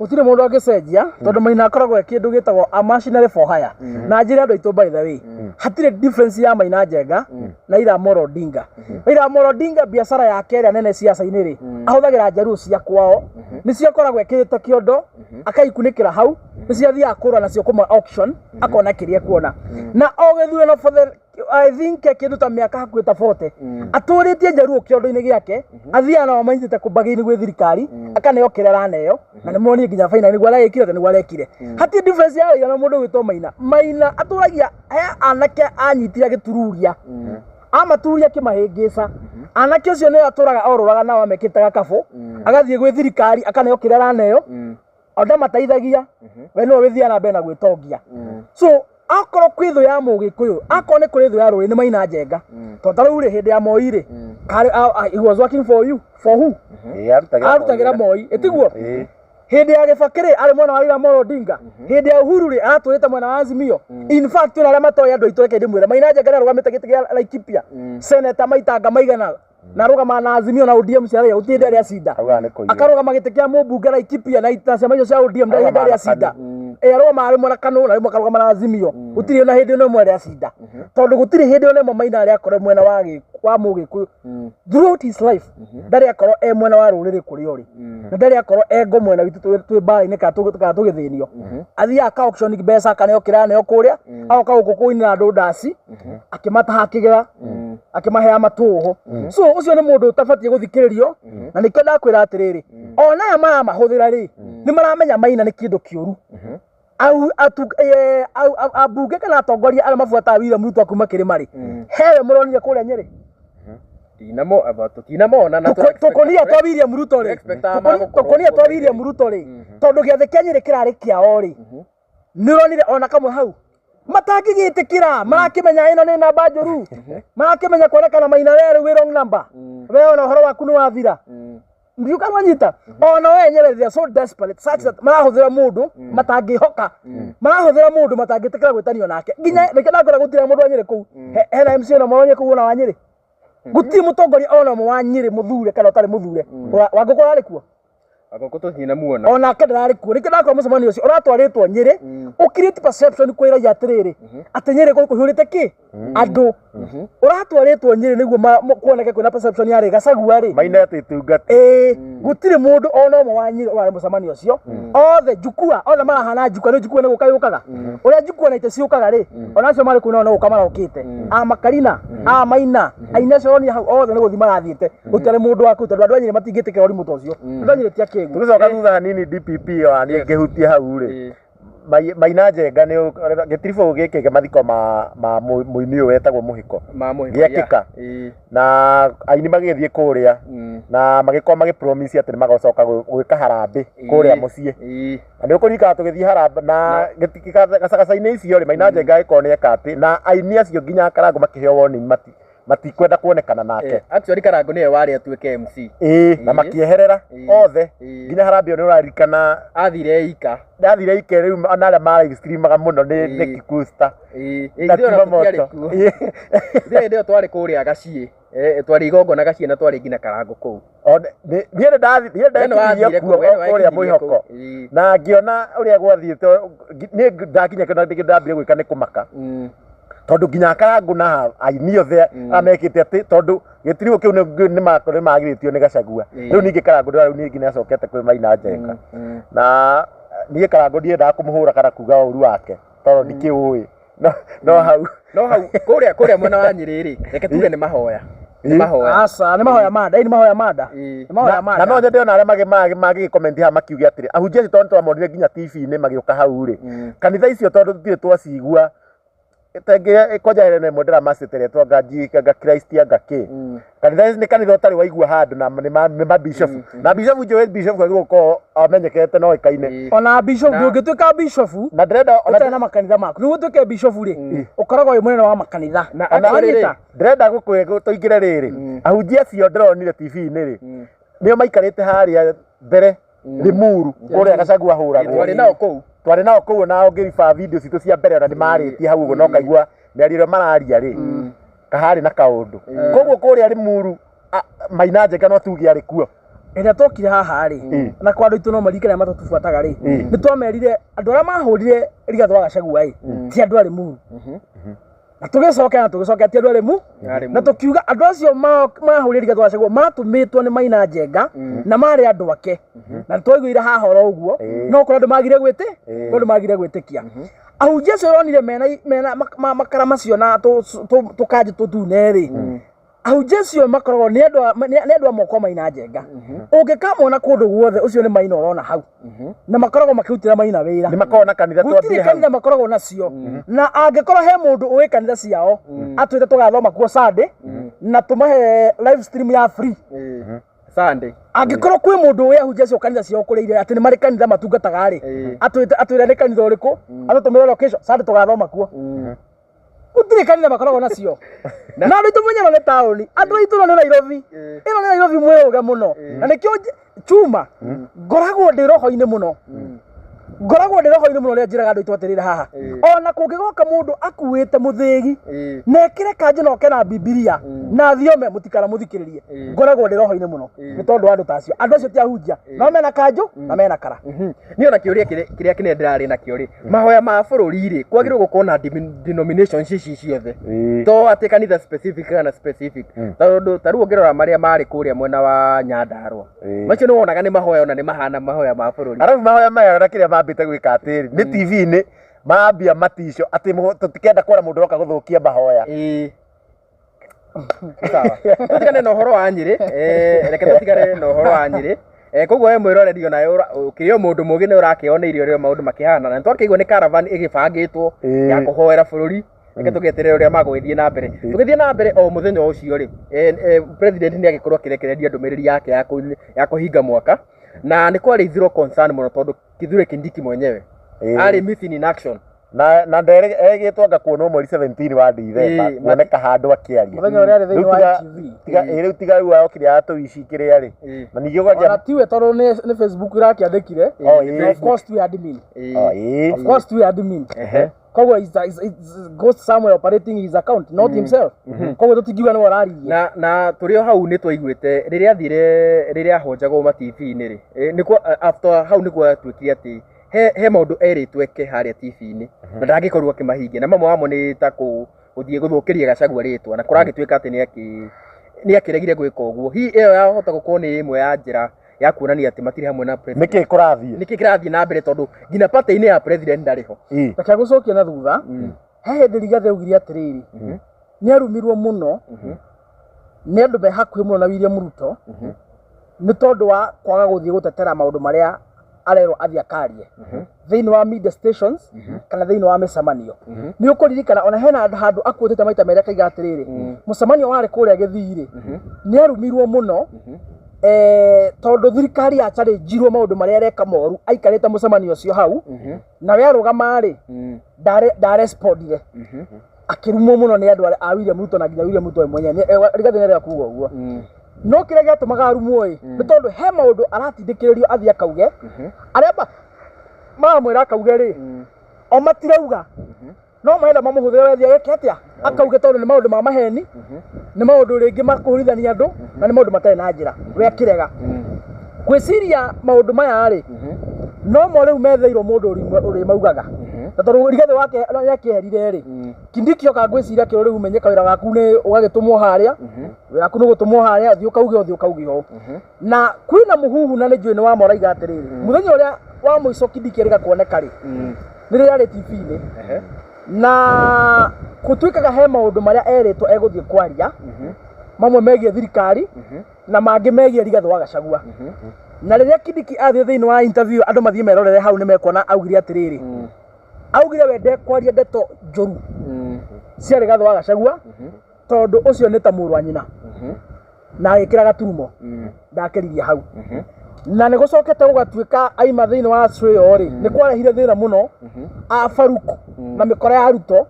Gũtirĩ mũndũ angĩcenjia, tondũ Maina akoragwo e kĩndũ gĩtagwo a machinery for hire. Na njĩre andũ aitũ, by the way, hatirĩ difference ya Maina Njenga na Raila Amolo Odinga. Raila Amolo Odinga, biacara yake ĩrĩa nene ciaca-inĩ rĩ, ahũthagĩra njaruo cia kwao, nĩcio akoragwo ekĩrĩte kĩondo, akaikunĩkĩra hau, nĩcio athiaga kũgũra nacio kũma auction, akona kĩrĩa ekuona. Na o gĩthurano for the, I think, kĩndũ ta mĩaka hakuhĩ ta 40 atũrĩtie njaruo kĩondo-inĩ gĩake, athiaga nao manyitĩte kũmbagĩ-inĩ gwĩ thirikari, akaneo kĩrĩa araneo, na nĩ monire nginya final nĩguo aragĩkire atĩ nĩguo arekire. Hatirĩ difference ya Raila na mũndũ ũgwĩtwo Maina. Maina atũragia he anake anyitire agĩtururia, amaturia akĩmahĩngĩca. Anake ũcio nĩo atũraga orũraga nao amekĩte gakabũ, agathiĩ gwĩ thirikari akaneo kĩrĩa araneo, o ndamateithagia, we nĩwe wĩthiaga na mbere na gwĩtongia. So akorwo kwĩ thũ ya mũgĩkũyũ, akorwo nĩ kũrĩ thũ ya rũrĩrĩ, nĩ Maina Njenga, tondũ ta rĩu rĩ, hĩndĩ ya Moi rĩ, he was working for you, for who? Ĩĩ, arutagĩra Arutagĩra Moi. Moi, ĩtiguo? Ĩĩ. Hĩndĩ ya Gĩbakĩ rĩ, arĩ mwena wa Raila Amolo Odinga. Hĩndĩ ya Uhuru rĩ, aratũrĩte mwena wa Azimio. In fact, ona arĩa matoĩ, andũ aitũ, reke ndĩmwĩre, Maina Njenga nĩ arũgamĩte gĩtĩ kĩa Laikipia seneta maitanga maigana, na arũgamaga na Azimio na ODM cia Raila, gũtirĩ hĩndĩ arĩa cinda. Augaga nĩ kũiywo. Akarũgama gĩtĩ kĩa mũmbunge Laikipia na ita ciama icio cia ODM, ndarĩ hĩndĩ Arũgamaga arĩa na cinda. KANU. Ĩ, arũgamaga rĩmwe na KANU na rĩmwe akarũgama na Azimio, gũtirĩ ona hĩndĩ ona ĩmwe arĩa cinda, tondũ gũtirĩ hĩndĩ ona ĩmwe Maina arĩa akorwo mwena wa mũgĩkũyũ. Throughout his life ndarĩ akorwo e mwena wa rũrĩrĩ kũrĩa ũrĩ, na ndarĩ akorwo e ngo mwena witũ twĩ mbara-inĩ kana tũgĩthĩnio. Athiaga aka auction mbeca, akaneo kĩrĩa aneo kũrĩa, agoka gũkũ kũinĩra andũ ndaci, akĩmataha, akĩgera, akĩmaheaga matũhũ. So ũcio nĩ mũndũ ũtabatiĩ gũthikĩrĩrio, na nĩkĩo ndakwĩra atĩrĩrĩ, ona aya maramahũthĩra rĩ, nĩ maramenya Maina nĩ kĩndũ kĩũru. Ambunge kana atongoria arĩa mabuataga William Ruto kuma kĩrĩma rĩ, hewe mũronire kũrĩa Nyĩrĩ? Tinamona na Tũkũnia twa William Ruto rĩ, expectaga magũkorwo tũkũnia twa kuo. William Ruto rĩ, tondũ gĩathĩ kĩa Nyĩrĩ kĩrarĩ kĩao rĩ, nĩ ũronire ona kamwe hau? Matangĩgĩtĩkĩra, marakĩmenya ĩno nĩ namba njũru, marakĩmenya kuonekana Maina we rĩu wĩ wrong number, we ona ũhoro waku nĩ wathira. Ndiũ kana wanyita, ona we enyewe they are so desperate such that marahũthĩra mũndũ matangĩhoka, marahũthĩra mũndũ matangĩtĩkĩra gwĩtanio nake. Nginya reke ndakwĩra, gũtirĩ mũndũ wa Nyĩrĩ kũu. Hena MC ona ũmwe wa Nyĩrĩ kũu? Ona wa Nyĩrĩ gũtirĩ mũtongoria ona ũmwe wa Nyĩrĩ, mũthure kana ũtarĩ mũthure. Wangũkũ ararĩ kuo? Wagogo tũthiĩ na muona. Onake ndararĩ kuo, nĩkĩo ndakora mũcemanio ũcio ũratwarĩtwo Nyĩrĩ, ũcreate perception kwĩ raia atĩrĩrĩ, atĩ Nyĩrĩ kũu kũihũrĩte kĩ andũ. Ũratwarĩtwo Nyĩrĩ nĩguo kuoneke kwĩna perception yarĩ Gachagua rĩ. Maina atĩ itungata. Ĩĩ, gũtirĩ mũndũ ona ũmwe wa Nyĩrĩ ũrarĩ mũcemanio ũcio. Othe njukua, othe marahana njukua, nĩ njukua nĩ gũka yũkaga. Ũrĩa njukua na itĩ ciũkaga rĩ, ona acio marĩ kũu nao no gũka marokĩte. A Makarina, a Maina, aini acio ũronire hau othe nĩ gũthiĩ marathiĩte. Gũtiarĩ mũndũ wa kũu tondũ andũ a Nyĩrĩ matingĩtĩkĩra ũrimũ ta ũcio. Andũ a Nyĩrĩ ti akĩgu. Tũgĩcoka thutha hanini DPP ona niĩ ngĩhutie hau rĩ. Maina Njenga nĩ gĩtiribũ gĩkĩ kĩa mathiko ma mũini ũyũ wetagwo Mũhĩko. Ma Mũhĩko, Gĩekĩka. yeah. Na aini magĩgĩthiĩ kũrĩa na magĩkorwo magĩ promise atĩ nĩ magocoka gwĩka harambĩ kũrĩa mũciĩ. Na nĩ ũkũririkana tũgĩthiĩ harambĩ na gacagaca-inĩ icio rĩ, Maina Njenga agĩkorwo nĩ eka atĩ na aini acio nginya Karangũ makĩheo warning matikwenda kuonekana nake. Actually Karangũ nĩwe warĩ atuĩke MC. Ĩĩ, na makĩeherera othe. Nginya harambĩ ĩyo nĩ ũraririkana Athire ika. Ndathire ike rĩu ona arĩa ma live streamaga mũno nĩ Kikusta. Na Ithuĩ ona Kima Moto. tũtiarĩ kuo. Ithuĩ hĩndĩ ĩyo twarĩ kũrĩa Gaciĩ. Twarĩ igongona Gaciĩ na twarĩ nginya Karangũ kũu. Niĩ nĩ ndathi-, niĩ We nĩ ndekirie wathire kuo kũu, we nĩ kũrĩa wakinyire mwĩhoko. kũu. Na ngĩona ũrĩa gwathiĩte, niĩ ndakinya kĩndũ kĩndũ ndambire gwĩka nĩ kũmaka. Tondũ nginya Karangũ na aini othe arĩa mekĩte atĩ, tondũ gĩtiribũ kĩu nĩ magirĩtio nĩ Gachagua. Rĩu ningĩ Karangũ ndĩrona rĩu ningĩ nĩ acokete kwĩ Maina Njenga. Na niĩ Karangũ ndiendaga kũmũhũra kana kuga ũru wake, tondũ ndikĩũĩ. No hau. No hau, kũrĩa mwena wa Nyĩrĩ rĩ, reke tuge nĩ mahoya. Nĩ mahoya. Aca, nĩ mahoya manda, ĩ nĩ mahoya manda. Nĩ mahoya manda. Na no nyende ona arĩa magĩgĩkomenti haha makiuge atĩrĩ, ahunjia acio tondũ nĩtwamonire nginya T V-inĩ magĩũka hau rĩ, kanitha icio tondũ tũtirĩ twacigua, tengĩ kwanja hena ĩmwe ndĩramacĩte rĩtwa anga G, anga Christ, anga kĩ. Kanitha nĩ kanitha ũtarĩ waigua handũ na nĩ mabishopu. Na bishopu njũĩ bishopu agĩrĩirwo gũkorwo amenyekete na oĩkaine. Ona bishopu, Na- ndũngĩtuĩka bishopu Na ndĩrenda ona ũtarĩ na makanitha maku. Nĩguo ũtuĩke bishopu rĩ, ũkoragwo wĩ mũnene wa makanitha. Na Ona actually rĩ, Wanyita? ndĩrenda gũkwĩra tũingĩre rĩrĩ. Ahunjia acio ndĩronire T V-inĩ rĩ, nĩo maikarĩte harĩa mbere Limuru kũrĩa Gachagua ahũragwo. Twarĩ nao kũu. Twarĩ nao kũu ona ũngĩriba video citũ cia mbere ona nĩmarĩtie hau ũguo na ũkaigua mĩario ĩrĩa mararia rĩ, kaharĩ na kaũndũ. Koguo kũrĩa Limuru, Maina Njenga no tuge arĩ kuo. Rĩrĩa twokire haha rĩ, na kwa andũ aitũ no maririkane arĩa matũbuataga rĩ, nĩ twamerire andũ arĩa mahũrire Rigathĩ wa Gachagua ĩ, ti andũ a Limuru. Na tũgĩcoka na tũgĩcoka ti andũ a Limuru. Na tũkiuga andũ acio mahũrire Rigathĩ wa Gachagua matũmĩtwo nĩ Maina Njenga na marĩ andũ ake. Na nĩtwaiguire haha oro ũguo, no kũrĩ andũ magire kũrĩ andũ magire gwĩtĩkia. Ahunjia acio ũronire mena makara macio na tũkanjũ tũtune rĩ, ahunjia acio makoragwo nĩ andũ a, nĩ andũ a moko Maina Njenga. Ũngĩkamona kũndũ guothe ũcio nĩ Maina ũrona hau. Na makoragwo makĩrutĩra Maina wĩra. Nĩ makoragwo na kanitha Gũtirĩ twambie hau. kanitha makoragwo nacio. Na angĩkorwo he mũndũ ũĩ kanitha ciao, atwĩre tũgathoma kuo Sunday, na tũmahe live stream ya free. Sunday. Angĩkorwo kwĩ mũndũ ũĩ ahunjia acio kanitha ciao kũrĩa irĩ, atĩ nĩ marĩ kanitha matungataga rĩ, atwĩre nĩ kanitha ũrĩkũ, atũtũmĩre location, Sunday tũgathoma kuo. Gũtirĩ kanitha makoragwo nacio. Na andũ aitũ mwenye ĩno nĩ taũni, andũ aitũ ĩno nĩ Nairobi. Ĩno nĩ Nairobi mwĩũge mũno. Na nĩkĩo chuma, ngoragwo ndĩ roho-inĩ mũno. Ngoragwo ndĩ roho-inĩ mũno rĩrĩa njĩraga andũ aitũ atĩrĩrĩ haha. Ona kũngĩgoka mũndũ akuĩte mũthĩgi, na ekĩre kanjũ na oke na Bibilia, na thiome, mũtikanamũthikĩrĩrie. Ngoragwo ndĩ roho-inĩ mũno. Nĩ tondũ wa andũ ta acio. Andũ acio ti ahunjia, no mena kanjũ na mena kara. Niĩ ona kĩũria kĩrĩa kĩnene ndĩrarĩ nakĩo rĩ, mahoya ma bũrũri rĩ, kwagĩrĩirwo gũkorwo na denominations ici ciothe. To atĩ kanitha specific kana specific. Tondũ ta rĩu ũngĩrora marĩa marĩ kũrĩa mwena wa Nyandarua. Macio nĩ wonaga nĩ mahoya ona nĩ mahana mahoya ma bũrũri. Arabu mahoya maya na kĩrĩa mambĩte gwĩka atĩrĩ, nĩ T V-inĩ mambia matico atĩ tũtikenda kuona mũndũ ũroka gũthũkia mahoya. Sawa. Tũtigane na ũhoro wa Nyĩrĩ. Reke tũtigane na ũhoro wa Nyĩrĩ. Koguo we mwĩroreri onawe ũkĩrĩ o mũndũ mũgĩ nĩ ũrakĩoneire ũrĩa maũndũ makĩhana. Na nĩtwakĩigua nĩ caravan ĩgĩbangĩtwo ya kũhoera bũrũri. Reke tũgĩeterere ũrĩa magũgĩthiĩ na mbere. Tũgĩthiĩ na mbere o mũthenya ũcio rĩ, president nĩ agĩkorwo akĩrekereria ndũmĩrĩri yake ya kũhinga mwaka. Na nĩ kwarĩ zero concern mũno tondũ Kithure Kindiki mwenyewe arĩ missing in action. Na ndere egĩtwo anga kuonwo mweri 17 wa December, kuoneka handũ akĩaria. Mũthenya ũrĩa arĩ thĩinĩ wa Rĩu TV. rĩu tiga rĩu okire atũici kĩrĩa rĩ. Na ningĩ ũgakĩa Ona tiwe tondũ nĩ Facebook ĩrakĩandĩkire. Oh, ĩĩ. Of course tiwe admin. Oh, ĩĩ. Of course tiwe admin. Koguo is ghost somewhere operating his account, not himself. Koguo tũtingiuga nĩwe ũraririe. Na tũrĩ o hau nĩ twaiguĩte rĩrĩa athire, rĩrĩa ahonjagwo ma TV-inĩ rĩ, nĩkuo after hau nĩkuo atuĩkire atĩ he maũndũ erĩtwo eke harĩa TV-inĩ na ndangĩkorwo akĩmahingia, na mamwe wamo nĩ ta gũthiĩ gũthũkĩria Gachagua rĩtwa, na kũragĩtuĩka atĩ nĩ akĩregire gwĩka ũguo. Hihi ĩyo yahota gũkorwo nĩ ĩmwe ya njĩra ya kuonania atĩ matirĩ hamwe na president? Nĩkĩ kũrathiĩ? Nĩkĩ kĩrathiĩ na mbere, tondũ nginya party-inĩ ya president ndarĩ ho? Reke gũcokia na thutha. He hĩndĩ Rigathĩ augire atĩrĩrĩ, nĩ arumirwo mũno nĩ andũ me hakuhĩ mũno na William Ruto nĩ tondũ wa kwaga gũthiĩ gũtetera maũndũ marĩa arerwo athiĩ akarie thĩinĩ wa media stations kana thĩinĩ wa mĩcemanio. Nĩ ũkũririkana ona hena handũ akuĩtĩte maita merĩ, akaiga atĩrĩrĩ, mũcemanio warĩ kũrĩa Gĩthii rĩ, nĩ arumirwo mũno tondũ thirikari ya challenge-irwo maũndũ marĩa areka moru aikarĩte mũcemanio ũcio hau, na we arũgama rĩ, ndarespondire, akĩrumwo mũno nĩ andũ a William Ruto na nginya William Ruto we mwenyewe. Rigathĩ nĩarega kuga ũguo, no kĩrĩa gĩatũmaga arumwo ĩ nĩ tondũ he maũndũ aratindĩkĩrĩrio athiĩ akauge, arĩa maramwĩra akauge rĩ, o matirauga, no marenda mamũhũthĩre we athiĩ ageke atĩa, akauge, tondũ nĩ maũndũ ma maheni, nĩ maũndũ rĩngĩ makũhũrithania andũ, na nĩ maũndũ matarĩ na njĩra. We akĩrega. Gwĩciria maũndũ maya rĩ, no mo rĩu metheirwo mũndũ ũrĩmaugaga, na tondũ Rigathĩ wake nĩakĩeherire rĩ, Kindiki oka ngwĩciria kĩo rĩu menye kawĩra gaku nĩ ũgagĩtũmwo harĩa, wĩra waku nĩ gũtũmwo harĩa, thiĩ ũkauge ũũ, thiĩ ũkauge ũũ. Na kwĩna mũhuhu, na nĩ njũĩ nĩ wa moraiga atĩrĩrĩ, mũthenya ũrĩa wa mũico Kindiki erĩga kuoneka rĩ, nĩ rĩrĩa arĩ TV-inĩ, na gũtuĩkaga he maũndũ marĩa erĩtwo egũthiĩ kwaria, mamwe megiĩ thirikari na mangĩ megiĩ Rigathĩ wa Gachagua. Na rĩrĩa Kindiki athiĩ thĩinĩ wa interview, andũ mathiĩ merorere hau, nĩ mekuona augire atĩrĩrĩ, augire we ndekwaria ndeto njũru cia Rigathĩ wa Gachagua, tondũ ũcio nĩ ta mũrũ wa nyina, na agĩkĩra gaturumo ndakĩririe hau. Na nĩ gũcokete gũgatuĩka aima thĩinĩ wa show ĩyo rĩ, nĩ kwarehire thĩna mũno a Faruku na mĩkora ya Ruto,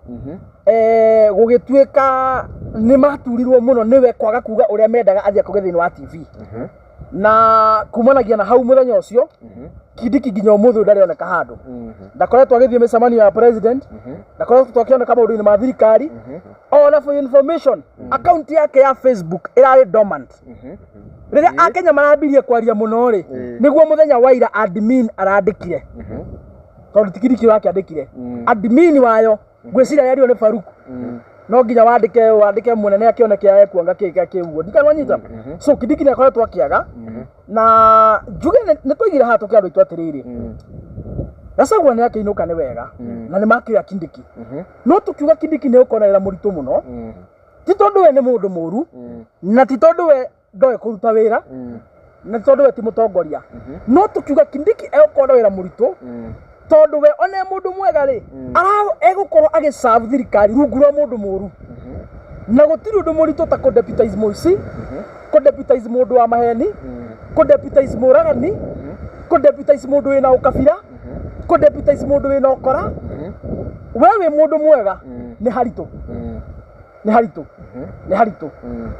gũgĩtuĩka nĩ maturirwo mũno nĩwe kwaga kuga ũrĩa mendaga athiĩ akauge thĩinĩ wa TV. Na kumanagia na hau mũthenya ũcio, Kindiki nginya ũmũthĩ ũyũ ndarĩ oneka handũ, ndakoretwo agĩthiĩ mĩcemanio ya president, ndakoretwo akĩoneka maũndũ-inĩ ma thirikari. Ona for information, account yake ya Facebook ĩrarĩ dormant. Rĩrĩa Akenya marambirie kwaria mũno rĩ, nĩguo mũthenya wa ira admin arandĩkire, tondũ ti Kindiki ũrakĩandĩkire, admin wayo ngwĩciria yario nĩ Faruk, no nginya wandĩke mũnene akĩone ekuanga kĩ kĩuguo ndikanwanyita. So Kindiki nĩ akoretwo akĩaga, na njuge nĩ twaigire haha tũkĩra andũ aitũ atĩrĩrĩ, Gachagua nĩ akĩinũka nĩ wega na nĩ makĩoya Kindiki, no tũkiuga Kindiki nĩ ũkorwo na wĩra mũritũ mũno, ti tondũ we nĩ mũndũ mũru, na ti tondũ we ndoĩ kũruta wĩra, na ti tondũ we ti mũtongoria, no tũkiuga Kindiki egũkorwo na wĩra mũritũ tondũ we one mũndũ mwega rĩ, egũkorwo agĩserve thirikari rungu rwa mũndũ mũru, na gũtirĩ ũndũ mũritũ ta kũ-deputize mũici, kũ-deputize mũndũ wa maheni, kũ-deputize mũragani, kũ-deputize mũndũ wĩna ũkabira, kũ-deputize mũndũ wĩna ũkora. We wĩ mũndũ mwega, nĩ haritũ, nĩ haritũ, nĩ haritũ,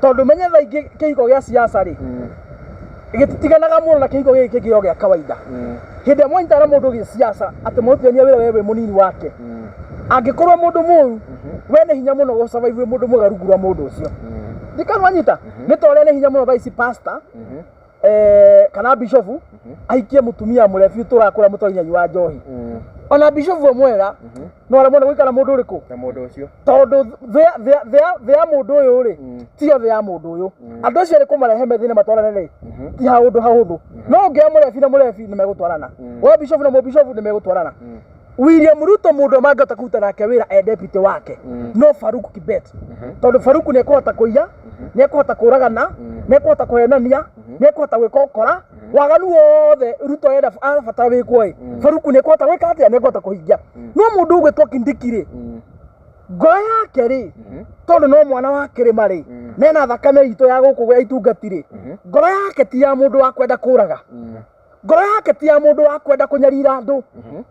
tondũ menye thaa ingĩ kĩhiko gĩa siasa rĩ, gĩtitiganaga mũno na kĩhiko gĩkĩ kĩngĩ o gĩa kawaida. Hĩndĩ ĩrĩa mwanyitana na mũndũ gĩsiasa atĩ mũrutithania wĩra, we wĩ mũnini wake, angĩkorwo mũndũ mũru, we nĩ hinya mũno gũ-survive wĩ mũndũ mwega rungu rwa mũndũ ũcio. Ndikana wanyita nĩ ta ũrĩa nĩ hinya mũno thaa ici pastor kana bishofu ahikie mũtumia mũrebi ũtũraga kũrĩa mũtwari wa njohi. Ona bishofu we mwega no aremwo nĩ gũikara mũndũ ũrĩkũ? Na mũndũ ũcio. Tondũ thĩ ya mũndũ ũyũ rĩ, tiyo thĩ ya mũndũ ũyũ. Andũ acio erĩ kũmarehe me thĩna matwarane rĩ, ti haũndũ hahũthũ. No ũngĩoya mũrebi na mũrebi nĩ megũtwarana, woe bishofu na mũbishofu nĩ megũtwarana. William Ruto mũndũ ũrĩa mangĩhota kũruta nake wĩra e deputy wake no Farouk Kibet, tondũ Farouk nĩ ekũhota kũiya, nĩ ekũhota kũragana, nĩ ekũhota kũhenania, nĩ ekũhota gwĩka ũkora, waganu wothe Ruto enda arabatara wĩkwo ĩ, Farouk nĩ ekũhota gwĩka atĩa? Nĩ ekũhota kũhingia. No mũndũ ũgwĩtwo Kindiki rĩ, ngoro yake rĩ, tondũ no mwana wa kĩrĩma rĩ, nena thakame itũ ya gũkũ ya itungati rĩ, ngoro yake ti ya mũndũ wa kwenda kũraga, ngoro yake ti ya mũndũ wa kwenda kũnyarira andũ,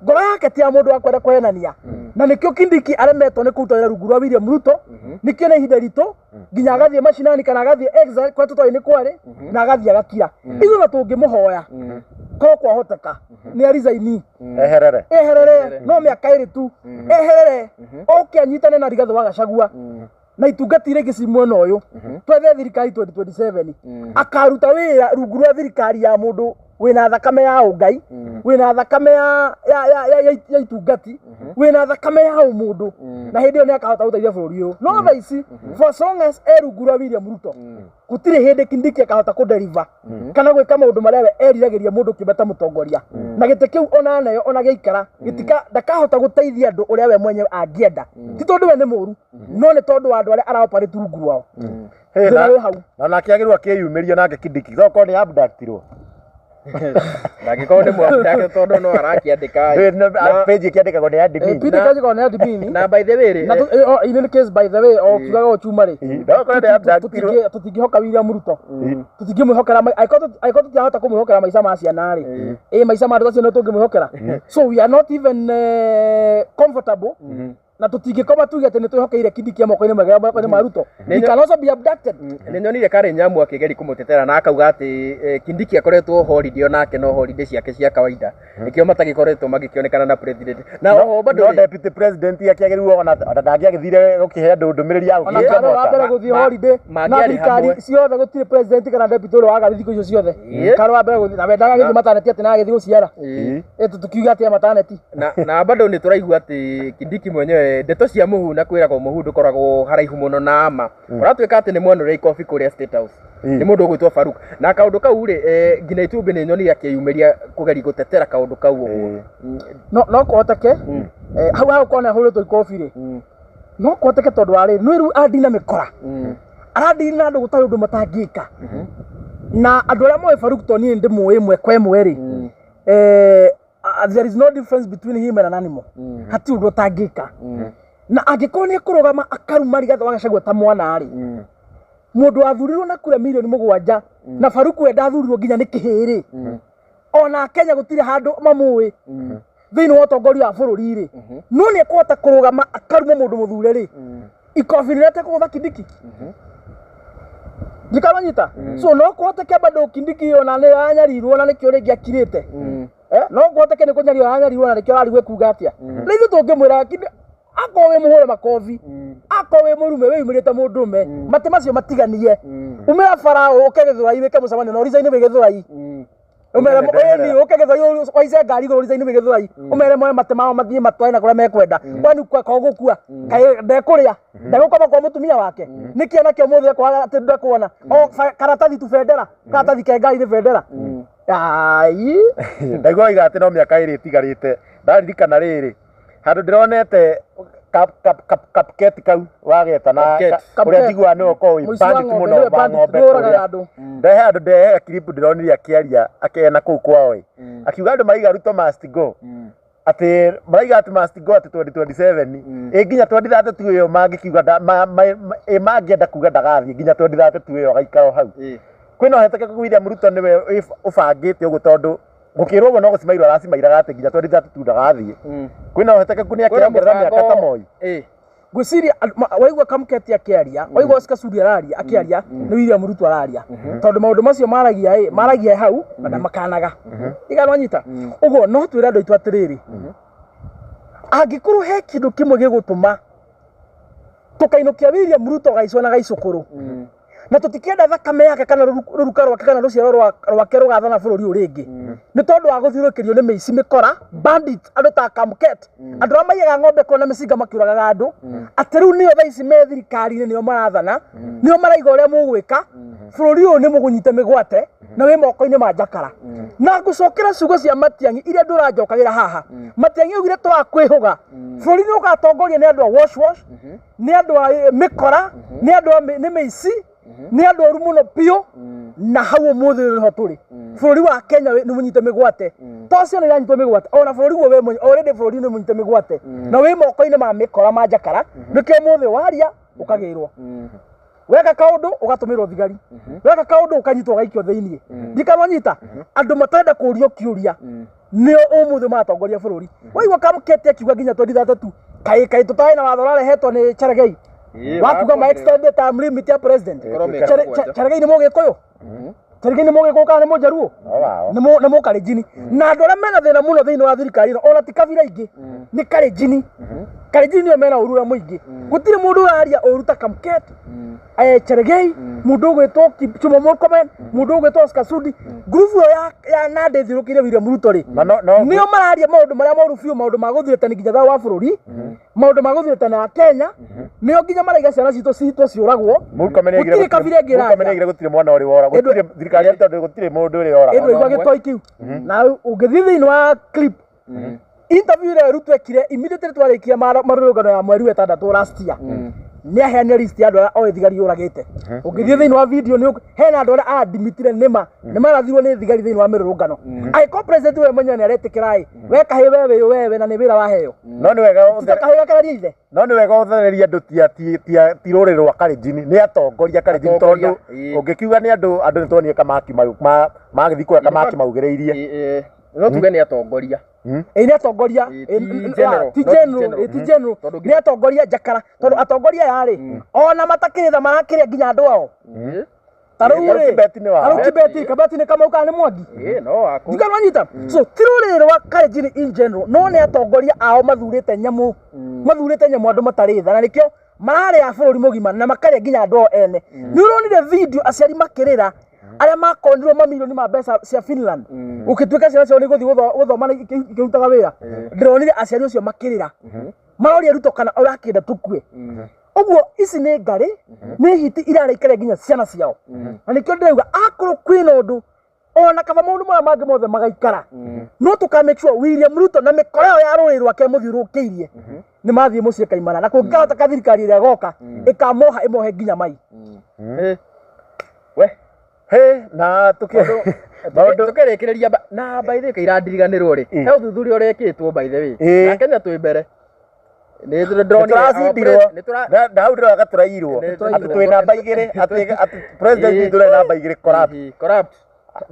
ngoro yake ti ya mũndũ wa kwenda kũhenania. Na nĩkĩo Kindiki aremetwo nĩ kũruta wĩra rungu rwa William Ruto. Nĩkĩo nĩ ihinda ritũ nginya agathiĩ macinani kana agathiĩ exile kũrĩa tũtoĩ nĩ kwarĩ, na agathiĩ agakira. Ithuĩ na tũngĩmũhoya Korwo kwahoteka nĩ arizaini, Eherere. Eherere, no mĩaka 2 tu, eherere oke anyitane na Rigathĩ wa Gachagua na itungati iria ingĩ ci mwena ũyũ, twethe thirikari 2027 akaruta wĩra rungu rwa thirikari ya mũndũ wĩna thakame ya ũngai, wĩna thakame ya itungati, wĩna thakame ya ũmũndũ, na hĩndĩ ĩyo nĩ akahota gũteithia bũrũri ũyũ. No thaa ici, for as long as e rungu rwa William Ruto, gũtirĩ hĩndĩ Kindiki akahota kũdeliver kana gwĩka maũndũ marĩa we eriragĩria mũndũ kĩũmbe ta mũtongoria na gĩtĩ kĩu ona nayo ona gĩaikara gĩtika ndakahota gũteithia andũ ũrĩa we mwenyewe angĩenda, ti tondũ we nĩ mũru, no nĩ tondũ wa andũ arĩa araoperate rungu rwao. Hey, Thĩna na wĩ hau. Na nake agĩrwo akĩyumĩria nake Kindiki tokorwo nĩ abductirwo. Ndangĩkorwo nĩ mwandake tondũ no arakĩandĩka. Page ĩkĩandĩkagwo nĩ admin. Pindi kaji kwa nĩ admin. Na by the way rĩ, Na oh, in any case, by the way, o kiugaga o chuma rĩ, Tokorwo nĩ abductirwo. Tũtingĩhoka William Ruto, tũtingĩmwĩhokera angĩkorwo tũtirahota kũmwĩhokera maica ma ciana rĩ, ĩ maica ma andũ acio no tũngĩmwĩhokera? So we are not even comfortable na tũtingĩkoma tuge atĩ nĩ twĩhokeire Kindiki moko-inĩ mega, moko-inĩ ma Ruto. He can also be abducted. Nĩ nyonire Karen Nyamu akĩgeria kũmũtetera na akauga atĩ Kindiki akoretwo holiday onake no holiday ciake cia kawaida, nĩkĩo matagĩkoretwo magĩkĩonekana na president na oho bado No rĩ, deputy president akĩagĩrĩirwo ona ndangĩagĩthire gũkĩhe andũ ndũmĩrĩri ya Ona gũkĩhinga kana wa mwaka. mbere gũthiĩ holiday na mangĩarĩ thirikari hamwe. ciothe, gũtirĩ president kana deputy ũrĩa wagathiĩ thikũ icio ciothe. Karĩ wa mbere gũthiĩ na wendaga gĩthiĩ maternity atĩ na agĩthiĩ gũciara. Tũkiuga atĩ maternity. Na bado nĩ tũraigua atĩ Kindiki mwenyewe, ndeto cia mũhu na kwĩragwo mũhu ndũkoragwo haraihu mũno na ma, ũratuĩka atĩ nĩ mwanũre ikobi kũrĩa State House nĩ mũndũ ũgwĩtwo Faruk na kaũndũ kau rĩ, nginya itumbĩ nĩ nyonire akĩyumĩria kũgeria gũtetera kaũndũ kau ũguo. No kũhoteke hau hagũkorwo nĩ ahũrĩtwo ikobi rĩ, no kũhoteke tondũ wa rĩrĩ nĩ rĩu andina mĩkora, arandini na andũ gũtarĩ ũndũ matangĩka, na andũ arĩa moĩ Faruk, to niĩ ndĩmũĩ ĩmwe kwa ĩmwe rĩ, there is no difference between him and an animal. Hatirĩ ũndũ ũtangĩka, na angĩkorwo nĩ ekũrũgama akaruma Rigathĩ wa Gachagua ta mwana rĩ, mũndũ wathurirwo na kura mirioni 7, na Faruku we ndathurirwo nginya nĩ kĩhĩ rĩ, ona Kenya gũtirĩ handũ mamũĩ thĩinĩ wa ũtongoria wa bũrũri rĩ, no nĩ ekũhota kũrũgama akaruma mũndũ mũthure rĩ, ikobi rĩrĩa atekũgũtha Kindiki ndikamanyita. So no kũhoteke bado Kindiki ona nĩ aranyarirwo na nĩkĩo rĩngĩ akirĩte. No kũhoteke nĩ kũnyarirwo aranyarirwo na nĩkĩo ararigwo kuga atĩa. Rĩu ithuĩ tũngĩmwĩra akorwo wĩ mũhũre makobi, akorwo wĩ mũrume wĩyumĩrĩte mũndũrũme, matĩ macio matiganie, umĩra bara ũke Gĩthũrai wĩke mũcemanio na ũricainĩ wĩ Gĩthũrai, umere ĩni ũke Gĩthũrai waice ngari igũrũ ũricainĩ wĩ Gĩthũrai, ũmere moe matĩ mao mathiĩ matware na kũrĩa mekwenda, kwani kwa gũkua kaĩ ndekũrĩa, ndegũkoma kwa mũtumia wake nĩkĩ nakĩo mũthĩ ekwaga atĩ ndekuona o karatathi tu, bendera, karatathi ke ngari nĩ bendera. Ai. Ndaigua oiga atĩ no mĩaka 2 ĩtigarĩte. Ndaririkana rĩrĩ handũ ndĩronete kapketi kau wageta na Kapket. Ũrĩa njiguaga nĩwe ũkoragwo wĩ Mũici wa bandit ng'ombe, mũno nĩwe wa bandit, ng'ombe nĩwe ũragaga kũrĩa. andũ. Ndehe andũ, ndehe clip ndĩronire akĩaria akena kũu kwao ĩ, akiuga andũ maraiga Ruto must go, atĩ maraiga atĩ must go, atĩ 2027 ĩ nginya 2032 ĩyo mangĩkiuga ĩ mangĩenda kuga ndagathiĩ nginya 2032 ĩyo agaikara o hau. Kwĩna ũhotekeku William Ruto nĩwe ũbangĩte ũguo, tondũ gũkĩrwo ũguo no gũcimairwo aracimairaga atĩ nginya 2032 ndagathiĩ. Kwĩna ũhotekeku nĩ akĩongerera mĩaka ta Moi? Ngwĩciria waigua Kamketi akĩaria, waigua Oscar Sudi araria akĩaria, nĩ William Ruto araria, tondũ maũndũ macio maragia ĩ maragia hau na ndamakanaga iganwanyita ũguo. No twĩre andũ aitũ atĩrĩrĩ, angĩkorwo he kĩndũ kĩmwe gĩgũtũma tũkainũkia William Ruto gaicwo na gaicũkũrũ, na tũtikenda thakame yake kana rũruka rwake kana rũciaro rwake rũgathana bũrũri ũyũ rĩngĩ, nĩ tondũ wa gũthiũrũrũkĩrio nĩ mĩici, mĩkora, bandit, andũ ta Kamket, andũ arĩa maiyaga ng'ombe kona mĩcinga makĩũragaga andũ, atĩ rĩu nĩo thaa ici me thirikari-inĩ, nĩo marathana, nĩo maraiga ũrĩa mũgwĩka bũrũri ũyũ, nĩ mũgũnyite mĩgwate na wĩ moko-inĩ ma njakara. Na ngũcokera ciugo cia Matiang'i iria ndũranjokagĩra haha. Matiang'i augire twaga kwĩhũga, bũrũri nĩ ũgatongorio nĩ andũ a wash wash, nĩ andũ a mĩkora, nĩ andũ a nĩ mĩici, nĩ andũ oru mũno biũ. Na hau ũmũthĩ ũyũ nĩho tũrĩ. Bũrũri wa Kenya nĩ mũnyite mĩgwate, to ciana iranyitwo mĩgwate, ona bũrũri guo wĩ mwenye already bũrũri nĩ mũnyite mĩgwate na wĩ moko-inĩ ma mĩkora ma njakara. Nĩkĩo ũmũthĩ waria ũkagĩrwo, weka kaũndũ ũgatũmĩrwo thigari, weka kaũndũ ũkanyitwo ũgaikio thĩiniĩ. Ndikanwanyita andũ matarenda kũrio kĩũria nĩo ũmũthĩ maratongoria bũrũri. Waigua Kamkete akiuga nginya 2032, kaĩ kaĩ tũtarĩ na watho ũrarehetwo nĩ Cherargei wakuga ma extend term limit ya president. Korwo mĩaka 7. Cherargei nĩ mũgĩkũyũ. Cherigei nĩ Mũgĩkũyũ kana nĩ Mũjaruo? No wao. Nĩ Mũkalenjini. Na andũ arĩa mena thĩna mũno thĩinĩ wa thirikari ĩno ona ti kabira ingĩ, nĩ Kalenjini. Kalenjini nĩo mena ũru ũrĩa mũingĩ. Gũtirĩ mũndũ ũraria ũru ta Kamket, Cherigei, mũndũ ũgwĩtwo Kipchumba Murkomen, mũndũ ũgwĩtwo Oscar Sudi. Ngurubu ĩyo ya Nandi ĩthiũrũkĩirie William Ruto rĩ, Na no no nĩo mararia maũndũ marĩa moru biũ, maũndũ ma gũthiũrũrũkania nginya thayũ wa bũrũri, maũndũ ma gũthiũrũrũkana na Kenya, nĩo nginya maraiga ciana citũ citũ ciũragwo. Murkomen nĩaigire Gũtirĩ kabira ĩngĩ Murkomen ĩraria. nĩaigire gũtirĩ mwana ũrĩ wora, gũtirĩ thirikari ya tondũ gũtirĩ mũndũ ũrĩ wora. Ĩndũ igua gĩtoi kĩu. Na ũngĩthiĩ thĩinĩ wa clip, interview ĩrĩa Ruto ekire immediately twarĩkia marũrũngano ya mweri wa ĩtandatũ last year, nĩ aheanire list ya andũ arĩa oĩ thigari yũragĩte. Ũngĩthiĩ thĩinĩ wa video nĩ hena andũ arĩa admitire nĩma nĩ marathirwo nĩ thigari thĩinĩ wa mĩrũrũngano. Angĩkorwo president we mwenyewe nĩ aretĩkĩra ĩ, we kahĩ we wĩ wewe na nĩ wĩra waheo. No nĩ wega Tita kahĩ gakararia ithe. No nĩ wega ũthererie andũ ti rũrĩrĩ rwa Kalenjin, nĩ atongoria Kalenjin, Atongoria, tondũ ĩĩ. ũngĩkiuga nĩ andũ nĩ tuonire Kamaki magĩthiĩ kũrĩa Kamaki maugĩrĩirie. Ĩĩ, no tuge nĩ atongoria. Ĩ nĩ atongoria. Ĩ, Ĩ, ti ti general, no ti general, general. ĩ, ti general. Tondũ Nĩ atongoria njakara, tondũ atongoria aya rĩ, ona matakĩrĩ tha marakĩrĩa nginya andũ ao. Ta rĩu Tarĩu rĩ, Kibeti nĩ wao. ta rĩu Kibeti, Kibeti nĩ Kamau kana nĩ Mwangi? Ĩĩ, no wako. Ndika nwanyita. So ti rũrĩrĩ rwa Kalenjin in general, no nĩ atongoria ao mathurĩte nyamũ, mathurĩte nyamũ andũ matarĩ tha, na nĩkĩo mararĩa bũrũri mũgima na makarĩa nginya andũ ao ene. Nĩ ũronire video aciari makĩrĩra arĩa makonirwo mamirioni ma mbeca cia Finland, gũgĩtuĩka ciana ciao nĩ igũthiĩ gũthoma na ikĩrutaga wĩra. Ndĩronire aciari ũcio makĩrĩra, maroria Ruto kana ũrakĩenda tũkue. Ũguo ici nĩ ngarĩ, nĩ hiti irarĩa ikarĩa nginya ciana ciao. Na nĩkĩo ndĩrauga akorwo kwĩna ũndũ ona kaba maũndũ maya mangĩ mothe magaikara, no tũka make sure William Ruto na mĩkora ĩyo ya rũrĩrĩ rwake mũthiũrũrũkĩirie nĩ mathiĩ mũciĩ kaimana, na kũngĩkahoteka thirikari ĩrĩa ĩgoka ĩkamoha ĩmohe nginya mai. We. He, na tuki maũndũ Tũkĩrĩkĩrĩria na by the way kairandiriganĩrwo rĩ, he ũthuthuria ũrekĩtwo by the way, na Kenya twĩ mbere. Nĩ ndĩronire tũracindirwo nĩ tũra na hau ndĩroga tũrairwo Nĩ atĩ twĩ namba igĩrĩ, atĩ president witũ nĩ namba igĩrĩ corrupt. Hihi, corrupt.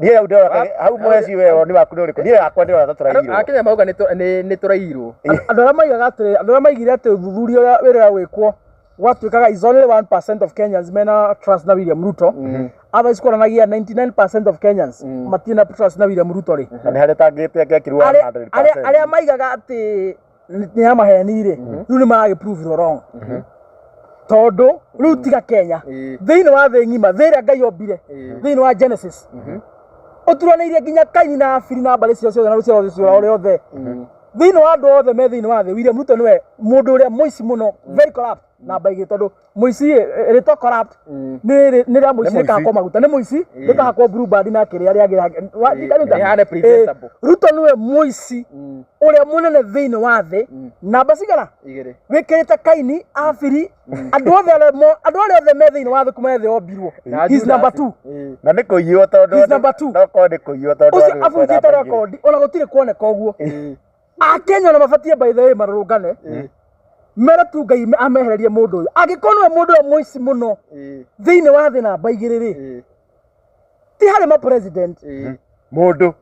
Niĩ hau ndĩrora hau mũheci we woni waku nĩ ũrĩkũ? Niĩ yakwa ndĩrora ta tũrairwo. Akenya mauga nĩ tũrairwo. Andũ arĩa maigaga atĩ, andũ arĩa maigire atĩ ũthuthuria ũrĩa wĩra gwĩkwo gwatuĩkaga is only 1% of Kenyans mena trust na William Ruto, otherwise kuonanagia 99% of Kenyans matirĩ na trust na William Ruto rĩ. Na nĩ harĩa tangĩte angĩekirwo 100%. Arĩa maigaga atĩ nĩ ya maheni rĩ, rĩu nĩ maragĩ prove wrong, tondũ rĩu tiga Kenya, thĩinĩ wa thĩ ng'ima, thĩ ĩrĩa Ngai ombire thĩinĩ wa Genesis, ũturanĩirie nginya Kaini na Abiri na mbarĩ ciao ciothe na rũciaro rwao rwothe, thĩinĩ wa andũ othe me thĩinĩ wa thĩ, William Ruto nĩwe mũndũ ũrĩa mũici mũno, very corrupt, namba igĩrĩ, tondũ mũici rĩtwa corrupt nĩ rĩa mũici Nĩ mũici. rĩkahakwo maguta, nĩ mũici rĩkahakwo blue band na kĩrĩa rĩagĩra. Rĩhane presentable. Ruto nĩwe mũici ũrĩa mũnene thĩinĩ wa thĩ, namba cigana? Igĩrĩ. Wĩkĩrĩte Kaini, Abiri, andũ othe arĩa andũ arĩa othe me thĩinĩ wa thĩ kuma thĩ yombirwo, Na he's number Judas. 2. Na nĩ kũiywo tondũ He's number 2. No korwo nĩ kũiywo tondũ Ũcio andũ abunjĩte namba igĩrĩ. rekondi ona gũtirĩ kuoneka ũguo. Akenya ona mabatie by the way marũrũngane mere tu Ngai amehererie mũndũ ũyũ, angĩkorwo nĩwe mũndũ ũyũ mũici mũno thĩinĩ wa thĩ namba igĩrĩ rĩ, ti harĩ ma president. Mũndũ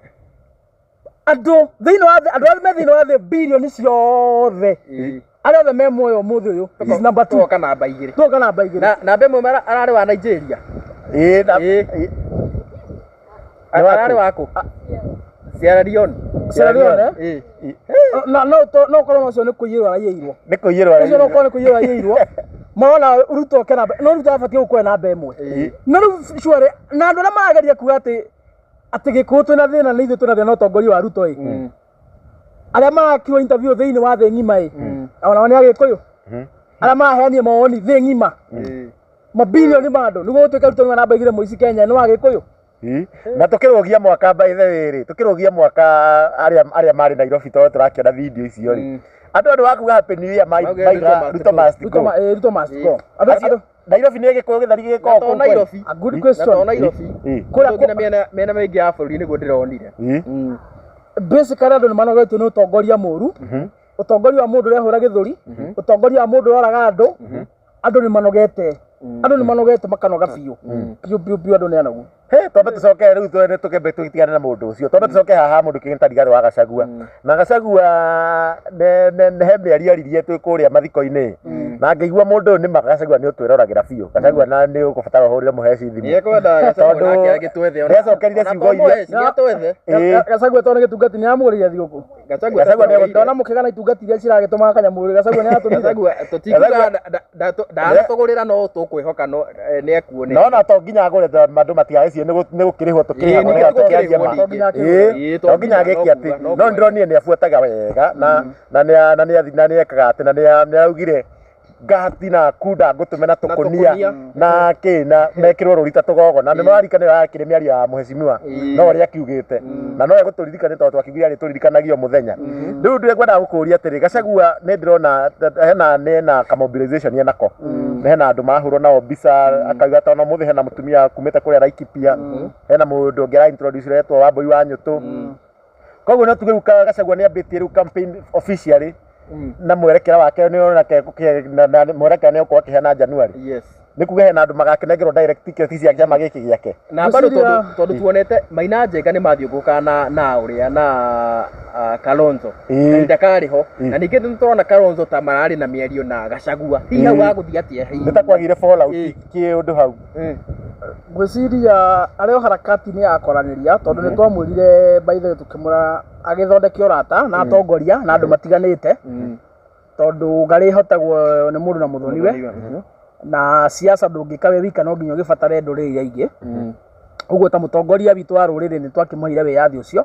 Andũ thĩinĩ wa thĩ, andũ arĩa me thĩinĩ wa thĩ bilioni ciothe, arĩa othe me muoyo ũmũthĩ ũyũ, he's number 2. Tũgoka namba igĩrĩ. Tũgoka namba igĩrĩ. Na namba ĩmwe ararĩ wa Nigeria. Ĩĩ, na Ĩĩ. Nĩ waku? Ararĩ waku? Sierra Leone. Sierra Leone, eh? Ĩĩ. Na no ũkorwo ũcio nĩ kũiyĩrwo araiyĩirwo. Nĩ kũiyĩrwo. Ũcio no ũkorwo nĩ kũiyĩrwo araiyĩirwo. Marona Ruto oke namba, no Ruto abatiĩ gũkorwo e namba ĩmwe. No rĩu surely, na andũ arĩa marageria kuga atĩ Gĩkũyũ twĩna thĩna, nĩ ithuĩ twĩna thĩna na ũtongoria wa Ruto ĩ. Arĩa marakirwo interview thĩinĩ wa thĩ ng'ima ĩ, onao nĩ Agĩkũyũ. Arĩa maraheanire mawoni thĩ ng'ima, mabilioni ma andũ, nĩguo gũtuĩke Ruto nĩwe namba igĩrĩ mũici Kenya, nĩ wa Gĩkũyũ. Na tũkĩrũgia mwaka by the way rĩ, tũkĩrũgia mwaka arĩa marĩ Nairobi, tondũ tũrakĩona video icio rĩ, andũ wakuga happy new year, Mauge maiga Ruto must Ruto go. must Ruto go. Ruto must go. Andũ Acio- Nairobi nĩ gĩkũyũ gĩtheri gĩkoragwo Na to kũu kweli? Nairobi. A good Na question. to Nairobi. Kũrĩa Kũrĩa nginya mĩena mĩingĩ ya bũrũri nĩguo ndĩronire. Basically andũ nĩ manogetio nĩ ũtongoria mũru, ũtongoria wa mũndũ ũrehũra gĩthũri, ũtongoria wa mũndũ ũroraga andũ. Andũ nĩ manogete, andũ nĩ manogete, makanoga biũ biũ biũ biũ, andũ nĩ anogu. He, twambe tũcoke rĩu twene tũkembe tũtigane na mũndũ ũcio, twambe tũcoke haha mũndũ kĩngĩ ta Rigathĩ wa Gachagua. Na Gachagua he mĩario aririe twĩ kũrĩa mathiko-inĩ, na ngĩigua mũndũ ũyũ nĩma Gachagua nĩ ũtwĩroragĩra biũ. Gachagua na nĩ ũkũbatara ũhũrĩre mũheci thimũ. Nĩekwenda Gachagua Tondũ nake agĩtwethe ona. nĩacokerire Ona ciugo to iria- Mũheci, nĩatwethe. Gachagua tondũ nĩ gĩtungati nĩ amũgũrĩire thigũkũ. Gachagua Gachagua nĩegũ- Ndona mũkĩgana itungati iria ciragĩtũmaga kanyamũ Gachagua nĩ aratũmire. Gachagua tũtikuga ndanatũgũrĩra no tũkwĩhoka no nĩekuonete. No na to nginya agũre tondũ andũ matigagĩcirie nĩ gũkĩrĩhwo tũkĩrĩhagwo Ĩĩ, nĩgetha nĩ tũkĩarie ma. gũkĩrĩhwo To nginya akĩgũre. Ĩĩ, Ĩĩ, to nginya agĩke atĩ no no kuga. ndĩronire nĩ abuataga wega na na nĩ na nĩ na nĩ ekaga atĩ na nĩ araugire ngati na kunda ngũtũme na tũkũnia tũkũnia. na kĩ na mekĩrwo rũri ta tũgogo na nĩ mararikana ĩyo yakĩrĩ mĩario ya mũhecimiwa no ũrĩa akiugĩte na no egũtũririkania tondũ twakiugire arĩtũririkanagia o mũthenya. Rĩu ndĩ ngwendaga gũkũria atĩrĩ, Gachagua nĩ ndĩrona hena nĩ na ka mobilization enako, hena andũ marahũrwo nao mbica akauga ta ona ũmũthĩ hena mũtumia kumĩte kũrĩa Laikipia, hena mũndũ ũngĩ ara introduce retwo Wambũi wa Nyũtũ. Koguo no tuge rĩu Gachagua nĩ ambĩtie rĩu campaign officially na mwerekera wake nĩ onake na mwerekera nĩ ũkorwo akĩheana January. Yes. Nĩ kuga hena andũ magakĩnengerwo direct ticket cia kĩama gĩkĩ gĩake. Na bado Ngwĩciria- tondũ tuonete Maina Njenga nĩ mathiũngũkaga na ũrĩa na Kalonzo kahinda karĩ ho, na ningĩ nĩ tũrona Kalonzo ta mararĩ na mĩario na Gachagua, hihi hau gagũthiĩ atĩa hihi? Nĩ ta kwagire fallout kĩũndũ hau. Ngwĩciria arĩ o harakati-inĩ ya kwaranĩria tondũ nĩ twamwĩrire by the way tũkĩmwĩra agĩthondeke ũrata na atongoria na andũ matiganĩte, tondũ ngarĩ ĩhotagwo nĩ mũndũ na mũthoniwe, na siasa ndũngĩka wĩ wika, no nginya ũgĩbatare ndũrĩrĩ iria ingĩ. Ũguo ta mũtongoria witũ wa rũrĩrĩ nĩ twakĩmũheire wĩyathi ũcio,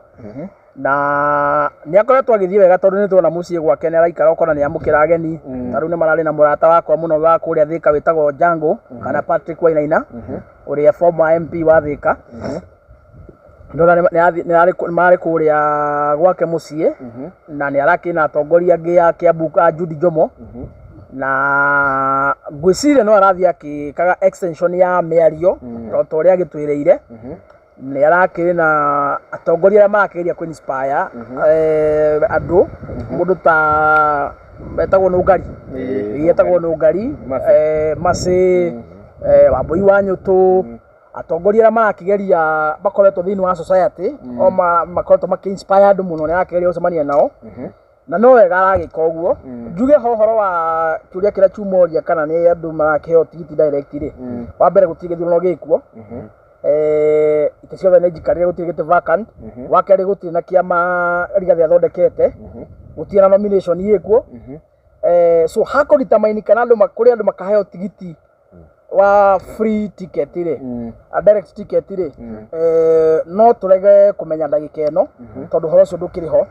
na nĩ akoretwo agĩthiĩ wega tondũ nĩ tuona mũciĩ gwake nĩ araikara ũkona nĩ amũkĩra ageni. Ta rĩu nĩ mararĩ na mũrata wakwa mũno wa kũrĩa Thĩka wĩtagwo Jango kana Patrick Wainaina, ũrĩa former MP wa Thĩka. Ndona marĩ kũrĩa gwake mũciĩ na nĩ arakĩrĩ na atongoria angĩ a Kiambu a Judy Njomo, na ngwĩciria no arathiĩ akĩkaga extension ya mĩario ta ũrĩa agĩtwĩrĩire. Nĩ arakĩrĩ na atongoria arĩa marakĩgeria kũ inspire andũ, mũndũ ta etagwo Nũngari, etagwo Nũngari Macĩ, Wambũi wa Nyũtũ, atongoria arĩa marakĩgeria makoretwo thĩinĩ wa society o makoretwo makĩ inspire andũ mũno, nĩ arakĩgeria gũcemania nao na no wega aragĩka ũguo. Njuge ho ũhoro wa kĩũria kĩrĩa chumoria kana nĩ andũ marakĩheo tigiti direct rĩ, wa mbere gũtirĩ gĩthurano gĩkuo, itĩ ciothe nĩ njikarĩre, gũtirĩ gĩtĩ vacant. Wa kerĩ, gũtirĩ na kĩama Rigathĩ athondekete, gũtirĩ na nomination ĩkuo, so hakũ determine kana andũ kũrĩ andũ makaheo tigiti wa free ticket rĩ, a direct ticket rĩ, no tũrege kũmenya ndagĩka ĩno tondũ ũhoro ũcio ndũkĩrĩ ho.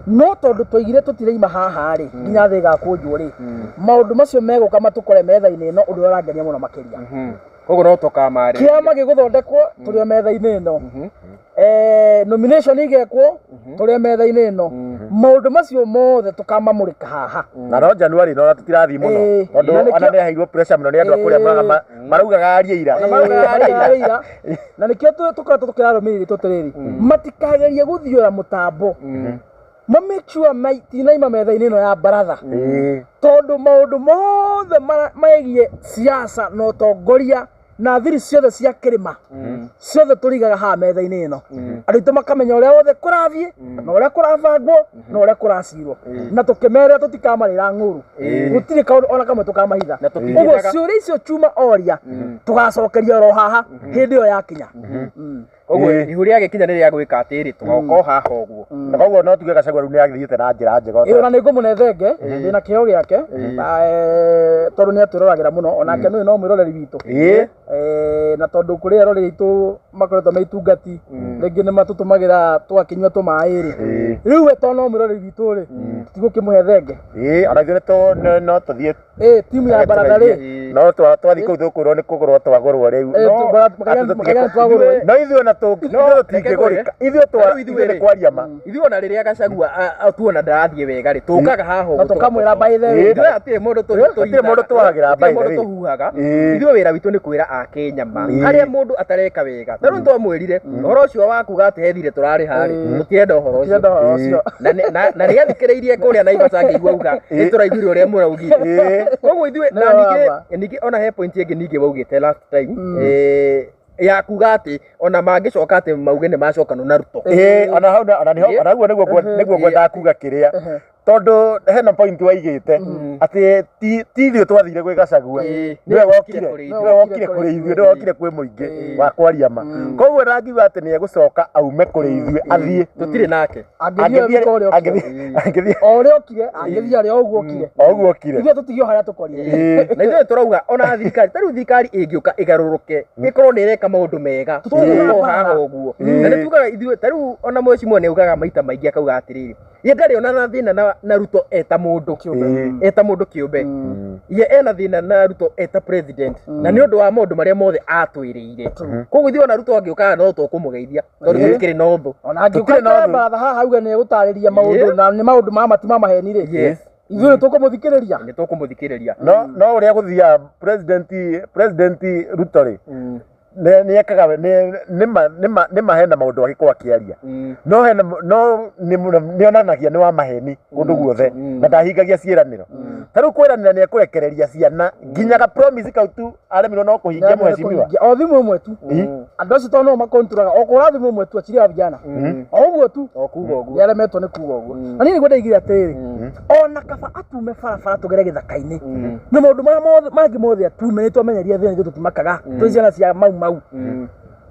No tondũ twaigire tũtiraima haha rĩ nginya thĩ ĩgakũnjwo rĩ, maũndũ macio megũka matũkore metha-inĩ ĩno, ũndũ ũrĩa ũrangenia mũno makĩria. Koguo no tũkamarĩria. Kĩama gĩgũthondekwo tũrĩ o metha-inĩ ĩno, nomination igekwo tũrĩ o metha-inĩ ĩno, maũndũ macio mothe tũkamamũrĩka haha. Na no January no tũtirathiĩ mũno tondũ Na nĩkĩo- ona nĩ aheirwo pressure mũno nĩ andũ a kũrĩa maraugaga arie ira. Na maraugaga arie ira. Na nĩkĩo tũkoretwo tũkĩra arũmĩrĩri aitũ atĩrĩrĩ, matikagerie gũthiũra mũtambo, ma make sure matinaima metha-inĩ ĩno ya baratha, tondũ maũndũ mothe megiĩ siasa na ũtongoria na thiri ciothe cia kĩrĩma ciothe tũrigaga haha metha-inĩ ĩno, andũ aitũ makamenya ũrĩa wothe kũrathiĩ na ũrĩa kũrabangwo na ũrĩa kũracirwo, na tũkĩmerĩra tũtikamarĩra ng'ũru, gũtirĩ kaũndũ ona kamwe tũkamahitha. Na Ũguo tũtingĩthaga- ciũria icio chuma oria tũgacokeria oro haha hĩndĩ ĩyo yakinya. Koguo ihu rĩa gĩkinya nĩ rĩa gwĩka atĩrĩ, tũgoka o haha ũguo. Na koguo no tuge Gachagua rĩu nĩ agĩthiĩte na njĩra njega. Ĩĩ, ona nĩ ngũmũne thenge ndĩna kĩheo gĩake na, tondũ nĩ atwĩroragĩra mũno onake nĩ no mwĩroreri witũ. Na tondũ kũrĩ eroreri aitũ makoretwo me itungati rĩngĩ nĩ matũtũmagĩra tũgakĩnyua tũmaĩ rĩ, rĩu we tondũ no mwĩroreri witũ rĩ, tũtigũkĩmũhe thenge. Ona ithuĩ no tũthiĩ Timu ya baratha rĩ, no twathiĩ kũu tũkwĩrwo nĩ kũgũrwo twagũrwo rĩu. No, atĩ tũtige makaiga nĩ twagũrwo. No ithuĩ ona Reke tũtingĩgũrĩka, ithuĩ Rĩu ithuĩ ithuĩ nĩ rĩ. kwaria ma. Ithuĩ ona rĩrĩa Gachagua tuona ndarathiĩ wega rĩ, tũkaga haha ũguo Na tũkamwĩra by the way. Ithuĩ hatirĩ mũndũ Hatirĩ mũndũ tũhagĩra hatirĩ by the mũndũ way. tũhuhaga. Ithuĩ wĩra witũ nĩ kwĩra akenya ma harĩa mũndũ atareka wega. Ta rĩu twamwĩrire ũhoro ũcio wa kuga atĩ he thirĩ tũrarĩha rĩ, tũtirenda ũhoro ũcio. Tũtirenda ũhoro ũcio. Na nĩ athikĩrĩirie kũrĩa Naivasha ngĩigua auga nĩ tũraiguire ũrĩa mũraugire. Koguo ithuĩ na Nĩwe ningĩ wama. ningĩ ona he point ĩngĩ ningĩ waugĩte last time. Ya kuga atĩ ona mangĩcoka atĩ mauge nĩ macokana na Ruto. Ĩĩ, ona hau ona niho ona guo nĩguo nĩguo ngwendaga kuga kĩrĩa, tondũ hena point waigĩte atĩ ti ithuĩ twathire gwĩ Gachagua, nĩwe wokire, nĩwe wokire kũrĩ ithuĩ, nĩwe wokire kwĩ mũingĩ wa kwaria ma. Koguo ndangiuga atĩ nĩ egũcoka aume kũrĩ ithuĩ athiĩ. Tũtirĩ nake. Angĩthiĩ wika ũrĩa okire. Angĩthiĩ O ũrĩa okire, angĩthiĩ arĩ o ũguo okire. O ũguo okire. Ithuĩ tũtigio harĩa tũkorire. Na ithuĩ tũrauga ona thirikari, ta rĩu thirikari ĩngĩũka ĩgarũrũke, ĩkorwo nĩ ĩreka maũndũ mega, tũgũkorwo haha ũguo. Na nĩ tugaga ithuĩ ta rĩu ona mheshimiwa nĩ augaga maita maingĩ, akauga atĩrĩrĩ, ye ndarĩ ona na thĩna na Ruto eta mũndũ eta mũndũ kĩũmbe, ye ena thĩna na Ruto eta president, na nĩ ũndũ wa maũndũ marĩa mothe atwĩrĩire. Koguo ithuĩ ona Ruto angĩũkaga no tũkũmũgeithia, tondũ tũtikĩrĩ na ũthũ. Ona angĩũka Tũtirĩ na aikare ũthũ. baratha haha auge nĩ egũtarĩria maũndũ na nĩ maũndũ ma mati ma maheni rĩ, ithuĩ nĩ tũkũmũthikĩrĩria. Nĩ tũkũmũthikĩrĩria. No ũrĩa gũthiaga, president Ruto rĩ, nĩ ekaga nĩ ma hena maũndũ agĩkorwo akĩaria, no hena no nĩ onanagia nĩ wa maheni kũndũ guothe na ndahingagia ciĩranĩro. Ta rĩu kwĩranĩra nĩ ekũrekereria ciana, nginya ga promise kau tu aremirwo no kũhingia mheshimiwa. O thimũ ĩmwe tu, andũ acio tondũ no makonturaga o kũra thimũ ĩmwe tu, achiria vijana, o ũguo tu. O kuga ũguo. Nĩ aremetwo nĩ kuga ũguo. Na niĩ nĩguo ndaigire atĩrĩrĩ, ona kaba atume barabara tũgere gĩthaka-inĩ na maũndũ marĩa mothe mangĩ mothe atume, nĩ twamenyeria thĩna, ithuĩ tũtimakaga, twĩ ciana cia mau mau.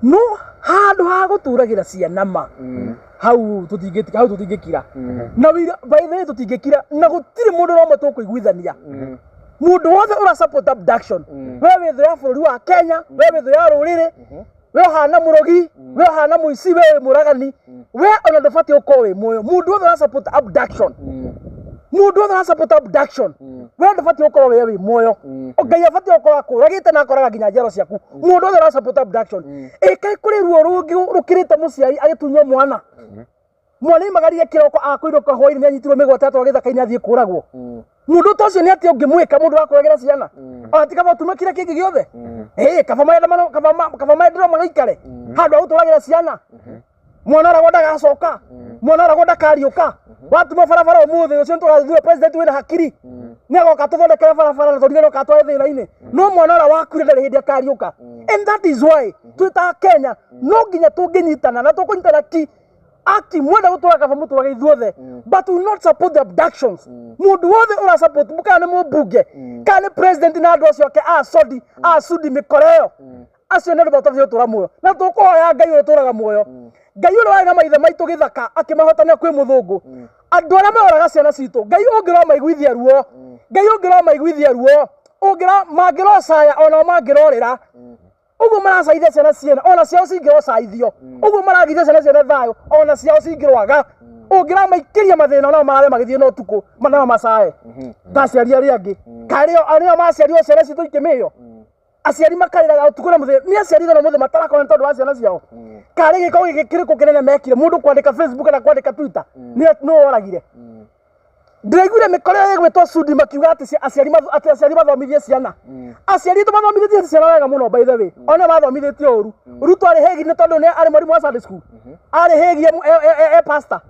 No handũ ha gũtũragĩra ciana ma hau tũtingĩtika, hau tũtingĩkira na wira. By the way, tũtingĩkira na gũtirĩ mũndũ nomwe tũkũiguithania. Mũndũ wothe ũra support abduction, we wĩ thũ ya bũrũri wa Kenya, we wĩ thũ ya rũrĩrĩ, we ũhana mũrogi, we ũhana mũici, we wĩ mũragani, we ona ndũbatiĩ gũkorwo wĩ muoyo. Mũndũ wothe ũra support abduction, mũndũ wothe ũra support abduction, we ndũbatiĩ gũkorwo we wĩ muoyo. Ngai abatiĩ gũkorwo akũragĩte na akoraga nginya njiaro ciaku. Mũndũ wothe ũra support abduction, ĩkaĩ kũrĩ ruo rũngĩ rũkĩrĩte mũciari agĩtunywo mwana? Mwana aimagaririe kĩroko akũinũka hwainĩ nĩ anyitirwo mĩgwate, atwarwo gĩthaka-inĩ athiĩ kũragwo. Mũndũ ta ũcio nĩ atĩa ũngĩmwĩka, mũndũ wa kũragĩra ciana? Ona ti kaba ũtume kĩrĩa kĩngĩ gĩothe? Ĩĩ, kaba maendamano, kaba maendereo magaikare handũ ha gũtũragĩra ciana. Mwana oragwo ndagacoka, mwana oragwo ndakariũka. Watuma barabara ũmũthĩ, ũcio nĩtũgathura president wĩna hakiri, nĩ agoka tũthondekere barabara na tũrigane katware thĩna-inĩ. No mwana ũrĩa wakuire ndarĩ hĩndĩ akariũka. And that is why twĩ ta Kenya no nginya tũngĩnyitana na tũkũnyitana ki aki mwenda gũtũra, kaba mũtũrage ithuothe, but we not support the abductions. Mũndũ wothe ũra support, kana nĩ mũmbunge, kana nĩ president na andũ acio ake a sodi a sudi mĩkora ĩyo, acio nĩ andũ matabatiĩ gũtũra muoyo. Na tũkũhoya Ngai ũrĩa ũtũraga muoyo, Ngai ũrĩa warĩ na maithe maitũ gĩthaka akĩmahotania kwĩ mũthũngũ, andũ arĩa maroraga ciana citũ, Ngai ũngĩromaiguithia ruo, Ngai ũngĩromaiguithia ruo, ũngĩra mangĩrocaya onao mangĩrorĩra ũguo maracaithia ciana ciene, ona ciao cingĩrocaithio ũguo maragithia ciana ciene thayũ, ona ciao cingĩrwaga, ũngĩramaikĩria mathĩna, onao marare magĩthiĩ na ũtukũ nao macae ta aciari arĩa angĩ. Karĩo arĩa maciarirwo ciana citũ ikĩmĩo, aciari makarĩraga ũtukũ na mũthenya. Nĩ aciari igana mũthĩ matarakona nĩ tondũ wa ciana ciao. Karĩ gĩko gĩkĩ kĩrĩkũ kĩnene mekire? Mũndũ kwandĩka Facebook kana kwandĩka Twitter nĩ nũ oragire? Ndĩraiguire mĩkora ĩyo ĩgwĩtwo Sudi makiuga atĩ atĩ aciari mathomithie ciana. Aciari aitũ mathomithĩtie ciana wega mũno, by the way, ona mathomithĩtio ũru. Ruto arĩ hegi nĩ tondũ nĩ arĩ mwarimũ wa Sunday school, arĩ hegi e pastor,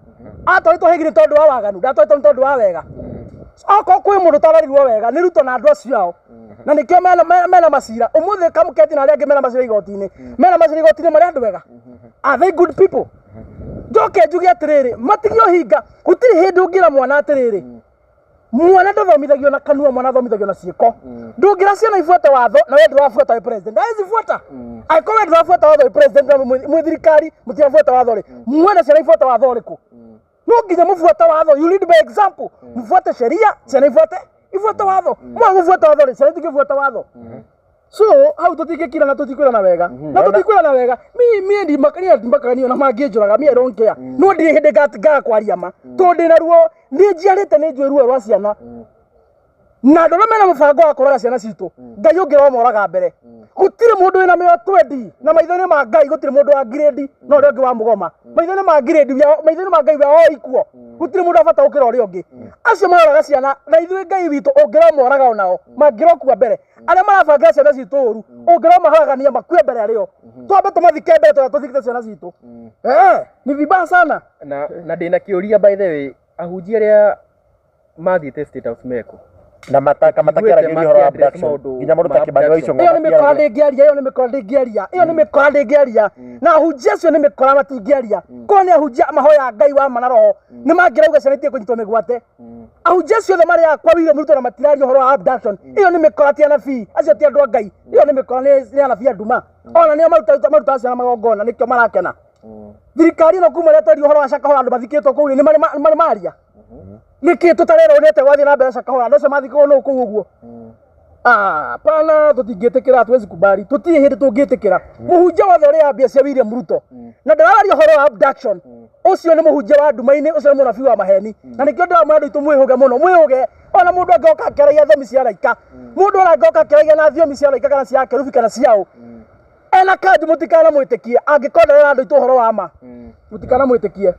atwarĩtwo hegi nĩ tondũ wa waganu, ndatwarĩtwo nĩ tondũ wa wega. Okorwo kwĩ mũndũ ũtararirwo wega nĩ Ruto na andũ acio ao, na nĩkĩo mena macira ũmũthĩ. Kamũketi na arĩa angĩ mena macira igoti-inĩ, mena macira igoti-inĩ, marĩ andũ ega? Are they good people? Njoke njuge atĩrĩrĩ, matige ũhinga. Gũtirĩ hĩndĩ ũngĩra mwana atĩrĩrĩ, mwana ndathomithagio na kanua, mwana athomithagio na ciĩko. Ndũngĩra ciana ibuate watho na we ndũrabuata wĩ president. Hawezi fuata angĩkorwo we ndũrabuata watho wĩ president, na mwĩ thirikari mũtirabuata watho rĩ, mwena ciana ibuate watho ũrĩkũ? No nginya mũbuate watho. You lead by example. Mfuate sheria, ciana ibuate watho. Mwaga gũbuata watho rĩ, ciana itingĩbuata watho. So hau tũtingĩkira na tũtikwĩrana wega na tũtikwĩrana wega. Mi ndimakania, ndimakaga niĩ ona mangĩnjũraga, mi I don't care. No ndirĩ hĩndĩ ngaga kwaria ma, tondũ ndĩna ruo, nĩ njiarĩte, nĩ njũĩ ruo rwa ciana. Na andũ arĩa mena mũbango wa kũraga ciana citũ, Ngai ũngĩromoraga mbere. Gũtirĩ mũndũ wĩna mĩoyo twendi na maitho-inĩ ma Ngai, gũtirĩ mũndũ wa grade na ũrĩa ũngĩ wa mũgoma. Maitho-inĩ ma grade, maitho-inĩ ma Ngai we are all equal. Gũtirĩ mũndũ wa bata gũkĩra ũrĩa ũngĩ. Acio maroraga ciana na ithuĩ, Ngai witũ ũngĩromoraga onao mangĩrokua mbere. Arĩa marabangĩra ciana citũ ũru, ũngĩromaharagania makue mbere arĩo, twambe tũmathike mbere tũrĩa tũthikĩte ciana citũ. Eh, ni vibaya sana. Na ndĩna kĩũria, by the way, ahunjia arĩa mathiĩte State House meko? Na mataka matakĩaragĩrĩria ũhoro wa Tũtiguĩte abduction. maũndũ Nginya mũndũ ma ta Kĩmani wa abduction. Ichung'wa Ĩyo nĩ mĩkora matiaragĩrĩria. ndĩngĩaria, ĩyo nĩ mĩkora ndĩngĩaria, ĩyo nĩ mĩkora ndĩngĩaria. Na ahunjia acio nĩ mĩkora matingĩaria. Korwo nĩ ahunjia mahoya Ngai wa ma na roho, nĩ mangĩrauga ciana itige kũnyitwo mĩgwate. Ahunjia acio othe marĩ akwa William Ruto na matiraria ũhoro wa abduction. Ĩyo nĩ mĩkora ti anabii, acio ti andũ a Ngai. Ĩyo nĩ mĩkora nĩ anabii a nduma. Ona nĩo marutaga ciana magongona nĩkĩo marakena. Thirikari ĩno kuma rĩrĩa twerirwo ũhoro wa Shakahola andũ mathikĩtwo kũu rĩ, nĩ marĩ maria. Nĩkĩ tũtarerwo nĩ atĩa gwathiĩ na mbere Shakahola andũ acio mathikagwo nũ kũu ũguo? Ah, pana tũtingĩtĩkĩra, hatuwezi kubali, tũtirĩ hĩndĩ tũngĩtĩkĩra. Mũhunjia wothe ũrĩa mbia cia William Ruto na ndararia ũhoro wa abduction, ũcio nĩ mũhunjia wa nduma-inĩ, ũcio nĩ mũnabii wa maheni. Na nĩkĩo ndĩramwĩra andũ aitũ mwĩhũge mũno, mwĩhũge. Ona mũndũ angĩoka akĩaragia thiomi cia araika, mũndũ ona angĩoka akĩaragia na thiomi cia araika kana cia akerubi kana cia ũ, ena kanjũ mũtikanamwĩtĩkie angĩkorwo ndarera andũ aitũ ũhoro wa ma, mũtikanamwĩtĩkie.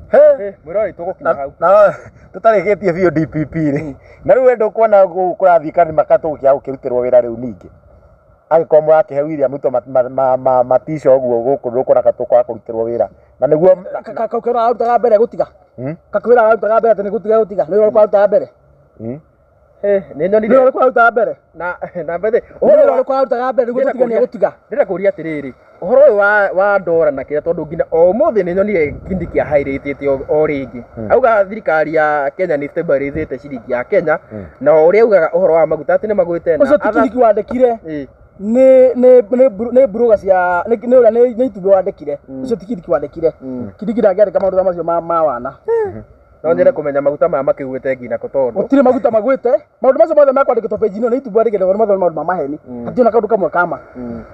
He. Mwĩroreri tũgũkinya hau. Na tũtarĩkĩtie biũ DPP rĩ, na rĩu we ndũkuona gũkũ kũrathiĩ kanima katũgũkĩaga gũkĩrutĩrwo wĩra rĩu ningĩ angĩkorwo mũrakĩhe William Ruto matisho ũguo gũkũ ndũkuona ka tũkwaga kũrutĩrwo wĩra na nĩguo Kakwĩra arutaga mbere gũtiga, kakwĩra arutaga mbere atĩ nĩ gũtiga gũtiga, nĩ ũrĩa arutaga mbere, Nĩ nyonire nĩ ũrĩa arutaga mbere, na bethe nĩ ũhoro ũrĩa arutaga mbere nĩguo tũtige nĩ gũtiga. Ndĩrenda kũria atĩrĩrĩ, ũhoro ũyũ wa ndora na kĩrĩa, tondũ nginya o ũmũthĩ nĩ nyonire Kindiki ahairĩtĩte o rĩngĩ auga thirikari ya Kenya nĩ stabilizĩte ciringi ya Kenya, na o ũrĩa augaga ũhoro wa maguta atĩ nĩ magwĩte na Ũcio ti Kindiki wandĩkire, nĩ mburuga cia nĩ ũrĩa nĩ itumbĩ wandĩkire. Ũcio ti Kindiki wandĩkire. Kindiki ndangĩandĩka maũndũ ta macio ma wana. No nyende kũmenya maguta maya makĩgwĩte nginya kũ tondũ Gũtirĩ maguta magwĩte. Maũndũ macio mothe makwandĩkĩtwo page ĩno nĩ itumbĩ wandĩkĩte, maũndũ mothe nĩ maũndũ ma maheni. Hatirĩ na kaũndũ kamwe kama.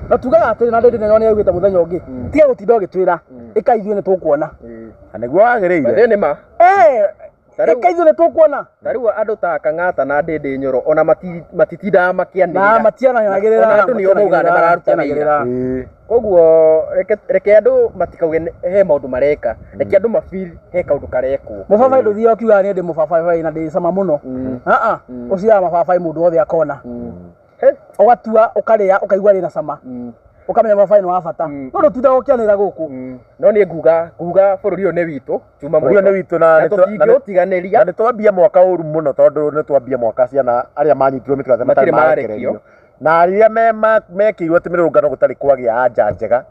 Na tugaga atĩrĩ, na ndĩndĩ nĩ augĩte mũthenya ũngĩ, tiga gũtinda ũgĩtwĩra, ĩka ithuĩ nĩ tũkuona. Na nĩguo wagĩrĩire. Thĩ nĩ ma. Ĩka ithuĩ nĩ tũkuona. Ta rĩu andũ ta Kang'ata na Ndĩndĩ Nyoro ona matitindaga Na makĩanĩrĩra. matianagĩrĩra. Ona andũ nĩo maugaga nĩ mararuta wĩra. Koguo reke andũ matikauge he maũndũ mareka, reke andũ ma feel he kaũndũ karekwo. Mũbabaĩ ndũthiaga ũkiugaga niĩ ndĩ mũbabaĩ na ndĩ cama mũno. Aa, ũciaga mababaĩ mũndũ wothe akona. Ũgatua ũkarĩa ũkaigua rĩna cama. Ũkamenya mababaĩ nĩ wa bata. No ndũtindaga ũkĩanĩrĩra gũkũ. No niĩ nguga bũrũri ũyũ nĩ witũ, chuma Bũrũri ũyũ nĩ witũ na tũtingĩũtiganĩria. Na nĩ twambia mwaka ũru mũno tondũ nĩ twambia mwaka ciana arĩa manyitirwo mĩtwe matarĩ marekererio. Na rĩrĩa mekĩirwo atĩ mĩrũrũngano gũtarĩ kwagĩa anja njega.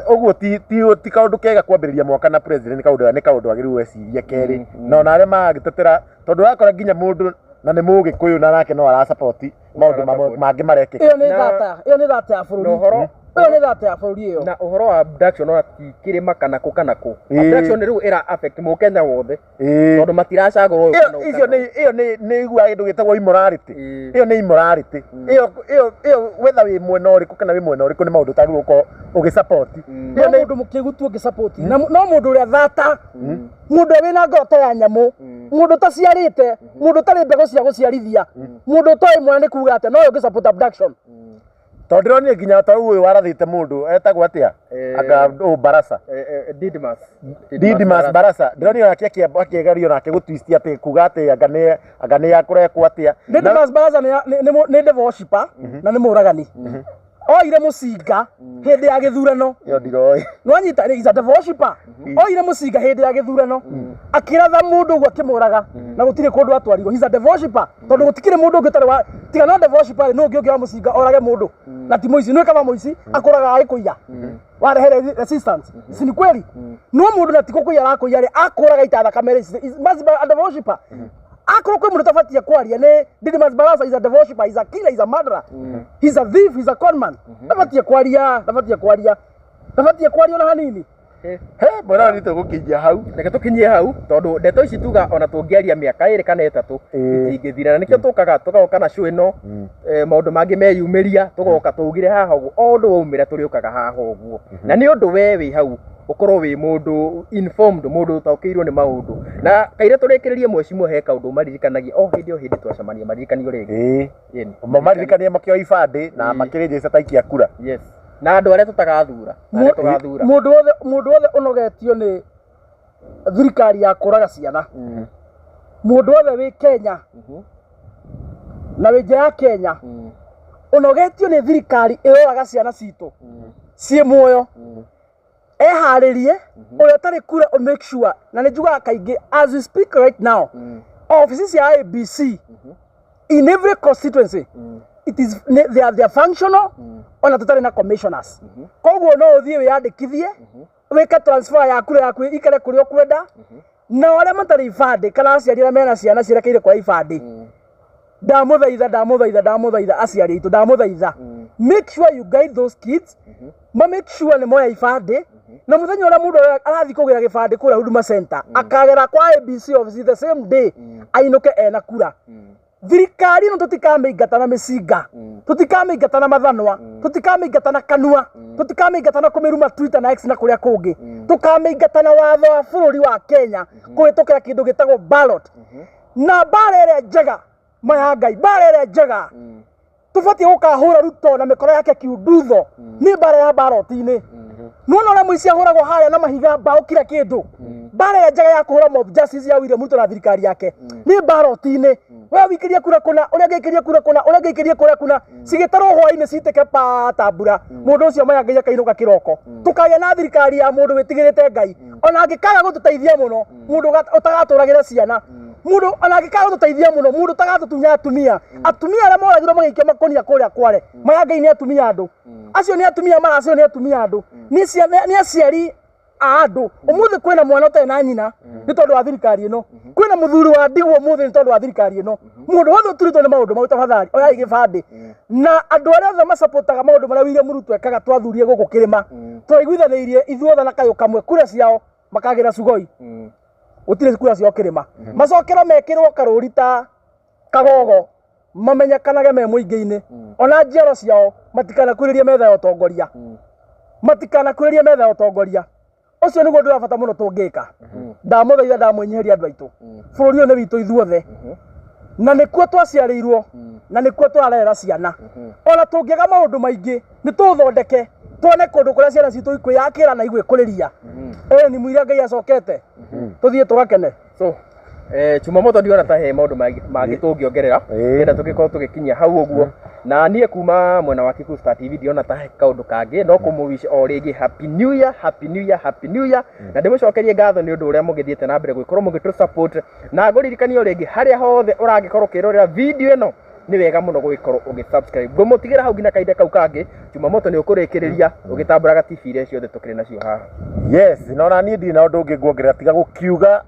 Ũguo ti kaũndũ kega kwambĩrĩria mwaka na president, nĩ kaũndũ agĩrĩirwo gwĩciria kerĩ. Na ona arĩa maragĩtetera, tondũ ũrakora nginya mũndũ na nĩ mũgĩkũyũ na nake no arasupport maũndũ mangĩ marekĩka. Ĩyo nĩ thata, ĩyo nĩ thata ya bũrũri. Ĩyo nĩ thata ya bũrũri ĩyo. Na ũhoro wa abduction ona ti kĩrĩma kana kũ kana kũ. Abduction rĩu ĩra affect mũkenya wothe. Tondũ matiracagũrwo ũyũ kana ũyũ. Icio nĩ ĩyo nĩ iguaga kĩndũ gĩtagwo immorality. Ĩyo nĩ immorality. Ĩyo ĩyo whether wĩ mwena ũrĩkũ kana wĩ mwena ũrĩkũ nĩ maũndũ ũtagĩrĩirwo gũkorwo ũgĩ support. No mũndũ mũkĩgu tu ũngĩ support. Na no mũndũ ũrĩa thata, mũndũ ũrĩa wĩna ngoro ta ya nyamũ, mũndũ ũtaciarĩte, mũndũ ũtarĩ mbegũ cia gũciarithia, mũndũ ũtoĩ mwana nĩ kuga atĩa, no ũyũ ũngĩ support abduction. Tondũ ndĩronire nginya ta ũyũ warathĩte mũndũ etagwo atĩa? Anga ũũ Barasa. Didmas. Didmas Barasa. Ndĩronire nake akĩgerio nake gũtwist atĩ kuga atĩ anga nĩ akũrekwo atĩa. Didmas Barasa nĩ devil worshipper na nĩ mũragani. Oire mũcinga hĩndĩ ya gĩthurano. Ĩyo ndiroĩ. Nwanyita is a devil worshipper. Oire mũcinga hĩndĩ ya gĩthurano akĩratha mũndũ ũguo akĩmũraga na gũtirĩ kũndũ atwarirwo. He's a devil worshipper tondũ gũtikĩrĩ mũndũ ũngĩ ũtarĩ wa tiga no devil worshipper rĩ, nũ ũngĩ ũngĩoya mũcinga orage mũndũ na ti mũici. Nĩ kaba mũici akũraga agĩkũiya warehe resistance, si ni kweli? No mũndũ na ti gũkũiya arakũiya rĩ, akũraga ita thakame rĩ, must be a devil worshipper. Akorwo kwĩ mũndũ ũtabatiĩ kwaria nĩ Didmas Barasa. Is a devil worshipper, is a killer, is a murderer, he's a thief, he's a conman. Ndabatiĩ kwaria, ndabatiĩ kwaria, ndabatiĩ kwaria ona hanini. He mwena nĩ tũgũkinyia hau. Reke tũkinyie hau tondũ ndeto ici tuga ona tũngĩaria mĩaka 2 kana 3 itingĩthira, na nĩkĩo tũkaga tũgoka na show ĩno, maũndũ mangĩ meyumĩria tũgoka tũugire haha ũguo, o ũndũ waumĩra tũrĩũkaga haha ũguo, na nĩ ũndũ we wĩ hau ũkorwo wĩ mũndũ informed, mũndũ ũtaũkĩirwo nĩ maũndũ. Na kaire tũrĩkĩrĩrie, mwecimwo he kaũndũ maririkanagia o hĩndĩ o hĩndĩ twacemania, maririkanio rĩngĩ. Maririkanie makĩoya ibandĩ na makĩrĩnjĩca ta ikia kura. Yes, na andũ arĩa tũtagathura, arĩa tũgathura. Mũndũ wothe ũnogetio nĩ thirikari ya kũraga ciana, mũndũ wothe wĩ Kenya na wĩ nja ya Kenya ũnogetio nĩ thirikari ĩroraga ciana citũ ciĩ muoyo, eharĩrie. Ũrĩa ũtarĩ kura, o make sure, na nĩ njugaga kaingĩ, as we speak right now, Obici cia IEBC in every constituency, it is they are functional ona tutarĩ na commissioners. Koguo no ũthiĩ wĩyandĩkithie, wĩke transfer ya kura yaku ikare kũrĩa ũkwenda. Na arĩa matarĩ ibandĩ kana aciari arĩa mena ciana cirekeire kwa ibandĩ, ndamũthaitha, ndamũthaitha, ndamũthaitha, aciari aitũ, ndamũthaitha, make sure you guide those kids, ma make sure nĩ moya ibandĩ, na mũthenya ũrĩa mũndũ arathiĩ kũgĩra gĩbandĩ kũrĩa Huduma Center, akagera kwa IEBC office the same day, ainũke ena kura. Thirikari ĩno tũtikamĩingata na mĩcinga, tũtikamĩingata na mathanwa, tũtikamĩingata na kanua, tũtikamĩingata na kũmĩruma Twitter na X na kũrĩa kũngĩ. Tũkamĩingata na watho wa bũrũri wa Kenya kũhĩtũkĩra kĩndũ gĩtagwo ballot. Na mbara ĩrĩa njega maya Ngai, mbara ĩrĩa njega tũbatiĩ gũkahũra Ruto na mĩkoro yake kiundutho nĩ mbara ya ballot-inĩ. Nĩwona ũrĩa mũici ahũragwo harĩa na mahiga, mbaũ, kila kĩndũ. Mbara ĩrĩa njega ya kũhũra mob justice ya William Ruto na thirikari yake nĩ ballot-inĩ. We wikĩrie kura kũna, ũrĩa ũngĩ aikĩrie kura kũna, ũrĩa ũngĩ aikĩrie kura kũna, cigĩtarwo hwaĩ-inĩ citĩke pa ta mbura, mũndũ ũcio maya Ngai akainũka kĩroko. Tũkagĩa na thirikari ya mũndũ wĩtigĩrĩte Ngai, ona angĩkaga gũtũteithia mũno, mũndũ ũtagatũragĩra ciana, mũndũ ona angĩkaga gũtũteithia mũno, mũndũ ũtagatũtunya atumia, atumia arĩa moragirwo magĩikio makũnia kũrĩa Kware. Maya Ngai, nĩ atumia andũ acio, nĩ atumia maracio, nĩ atumia andũ, nĩ ciana, nĩ aciari a andũ. Ũmũthĩ kwĩna mwana ũtarĩ na nyina nĩ tondũ wa thirikari ĩno, kwĩna mũthuri wa ndigwa ũmũthĩ nĩ tondũ wa thirikari ĩno. Mũndũ wothe ũturĩtwo nĩ maũndũ mau, tafadhali oyai gĩbandĩ. Na andũ arĩa othe macapotaga maũndũ marĩa William Ruto ekaga, twathurie gũkũ kĩrĩma, twaiguithanĩirie ithuothe na kayũ kamwe, kura ciao makagĩra Sugoi, gũtirĩ kura ciao kĩrĩma, macokero mekĩrwo karũri ta kagogo, mamenyekanage me mũingĩ-inĩ. Ona njiaro ciao matikanakuhĩrĩrie metha ya ũtongoria, matikanakuhĩrĩrie metha ya ũtongoria. Ũcio nĩguo ũndũ wa bata mũno tũngĩka. Ndamũthaitha, ndamwĩnyihĩria, andũ aitũ, bũrũri ũyũ nĩ witũ ithuothe, na nĩkuo twaciarĩirwo na nĩkuo tũrarerera ciana. Ona tũngĩaga maũndũ maingĩ, nĩ tũũthondeke, tuone kũndũ kũrĩa ciana citũ ikwĩyakĩra na igwĩkũrĩria. Ĩĩ ni mũira Ngai acokete, tũthiĩ tũgakene. So Chuma Moto, ndiona ta he maũndũ mangĩ tũngĩongerera. Kenda tũgĩkorwo tũgĩkinyia hau ũguo. Na niĩ kuma mwena wa Kikuyu Star TV ndiona ta he kaũndũ kangĩ no kũmũwish o rĩngĩ happy new year, happy new year, happy new year. Na ndĩmũcokerie ngatho nĩ ũndũ ũrĩa mũgĩthiĩte na mbere gũgĩkorwo mũgĩtũ support. Na ngũririkanie o rĩngĩ, harĩa hothe ũrangĩkorwo ũkĩrorera video ĩno, nĩ wega mũno gũgĩkorwo ũgĩ subscribe. Ngũmũtigĩra hau nginya kahinda kau kangĩ. Chuma Moto nĩ ũkũrĩkĩrĩria ũgĩtambũraga TV iria ciothe tũkĩrĩ nacio haha. Yes, na ona niĩ ndirĩ na ũndũ ũngĩ nguongerera tiga gũkiuga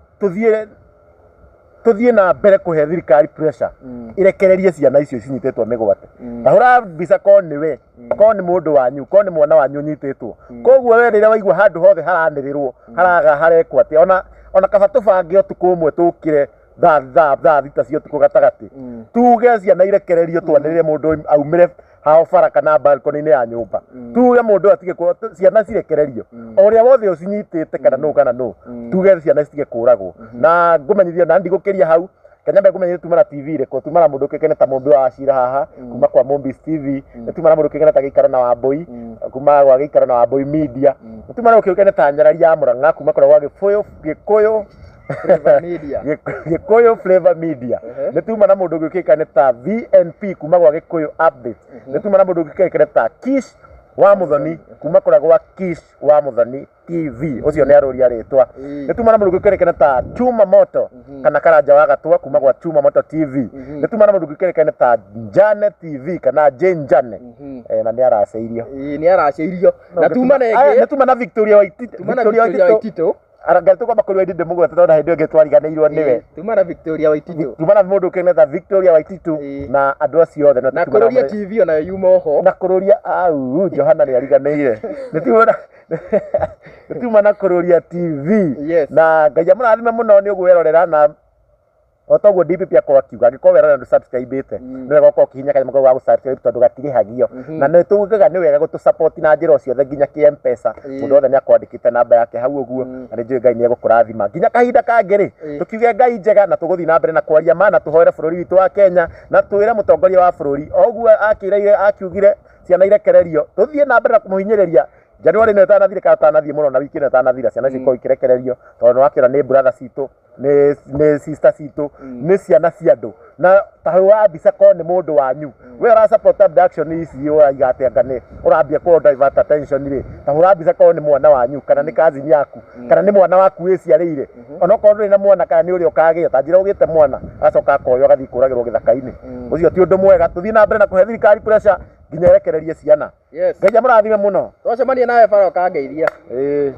tũthiĩ na mbere kũhe thirikari pressure ĩrekererie ciana icio cinyitĩtwo mĩgwate. Ta hũra mbica, ko nĩwe, ko nĩ mũndũ wanyu, ko nĩ mwana wanyu ũnyitĩtwo. Koguo we rĩrĩa waigua handũ hothe haranĩrĩrwo, haraga harekwo atĩa, ona kaba tũbange ũtukũ ũmwe, tũkĩre thaa 6 cia ũtukũ gatagatĩ, tuge ciana irekererio, twanĩrĩre mũndũ aumĩre hao bara kana balcony-inĩ ya nyũmba, tuge mũndũ atige ciana cirekererio, o ũrĩa wothe ũcinyitĩte, kana nũ kana nũ, tuge ciana citige kũragwo. Na ngũmenyithia na ndigũkĩria hau Kenya, ngũmenyithia tuma na TV ĩrĩkũ. Tuma na mũndũ ũkĩkene ta Mũmbi wa Wacira haha kuma kwa Mũmbis TV, nĩ tuma na mũndũ ũkĩkene ta Gĩikaro na Wambũi kuma gwa Gĩikaro na Wambũi Media, nĩ tuma na ũkĩũkene ta Nyarari ya Mũrang'a kuma kũrĩa gwa Gĩbũyũ Gĩkũyũ Flavor Media. Gĩkũyũ Flavor Media, nĩ tuma na mũndũ ũngĩ ta VNP kuma gwa Gĩkũyũ Update, nĩ tuma na mũndũ ũngĩ ta Kish wa Mũthoni kuma kũrĩa gwa Kish wa Mũthoni TV, ũcio nĩ arũria rĩtwa. Nĩ tuma na mũndũ ũngĩ ta Chuma Moto kana Karanja wa Gatua kuma gwa Chuma Moto TV, nĩ tuma na mũndũ ũngĩ ta Njane TV kana Jane Njane. Na nĩ araceirio. Ĩĩ, nĩ araceirio na tuma na Aya, ĩngĩ nĩ tuma na Victoria Waititi. Tuma na Victoria Waititũ. Arangari tũkwamba kũrĩ Waititũ mũgwete tondũ hĩndĩ ĩyo ĩngĩ twariganĩirwo nĩwe. Tuma na Victoria Waititũ. Tuma na mũndũ ũkĩne ta Victoria Waititũ na andũ acio othe. Na Kũrũria TV onayo yuma oho. Na Kũrũria au Johana nĩ ariganĩire. Nĩ tuma na Kũrũria TV. Na Ngai amũrathime mũno nĩ ũgwerorera, na o toguo DPP akorwo akiuga, angĩkorwo werorera ndũ subscribe-ĩte, nĩ wega ũkorwo ũkĩhihinya kanyamũ kau ga gũ-subscribe tondũ gatirĩhagio, na nĩ tugaga nĩ wega gũtũ support na njĩra o ciothe, nginya kĩ M-Pesa. Mũndũ wothe nĩ akwandĩkĩte namba yake hau ũguo, na nĩ njũĩ Ngai nĩ egũkũrathima. Nginya kahinda kangĩ rĩ, tũkiuge Ngai njega, na tũgũthiĩ na mbere na kwaria ma, na tũhoere bũrũri witũ wa Kenya, na twĩre mũtongoria wa bũrũri o ũguo akĩraire akiugire ciana irekererio, tũthiĩ na mbere na kũmũhinyĩrĩria. January ĩno ĩtanathira kana ĩtanathiĩ mũno na wiki ĩno ĩtanathira, ciana icio ikorwo ikĩrekererio, tondũ nĩ wakĩona nĩ brother citũ, nĩ sister citũ, nĩ ciana cia andũ. Na ta hũra mbica korwo nĩ mũndũ wanyu we ũra support abduction ici, ũraiga atĩ anga nĩ ũrambia kũ divert attention rĩ, ta hũra mbica korwo nĩ mwana wanyu, kana nĩ cousin yaku, kana nĩ mwana waku wĩciarĩire. Onokorwo ndũrĩ na mwana, kana nĩ ũrĩa ũkagĩa, ta njĩra ũgĩte mwana agacoka akoywo agathiĩ kũragĩrwo gĩthaka-inĩ, ũcio ti ũndũ mwega. Tũthiĩ na mbere na kũhe thirikari pressure nginya ĩrekererie ciana. Yes. Ngai amũrathime mũno. Twacemania nawe bara ũkangeithia. Ĩĩ.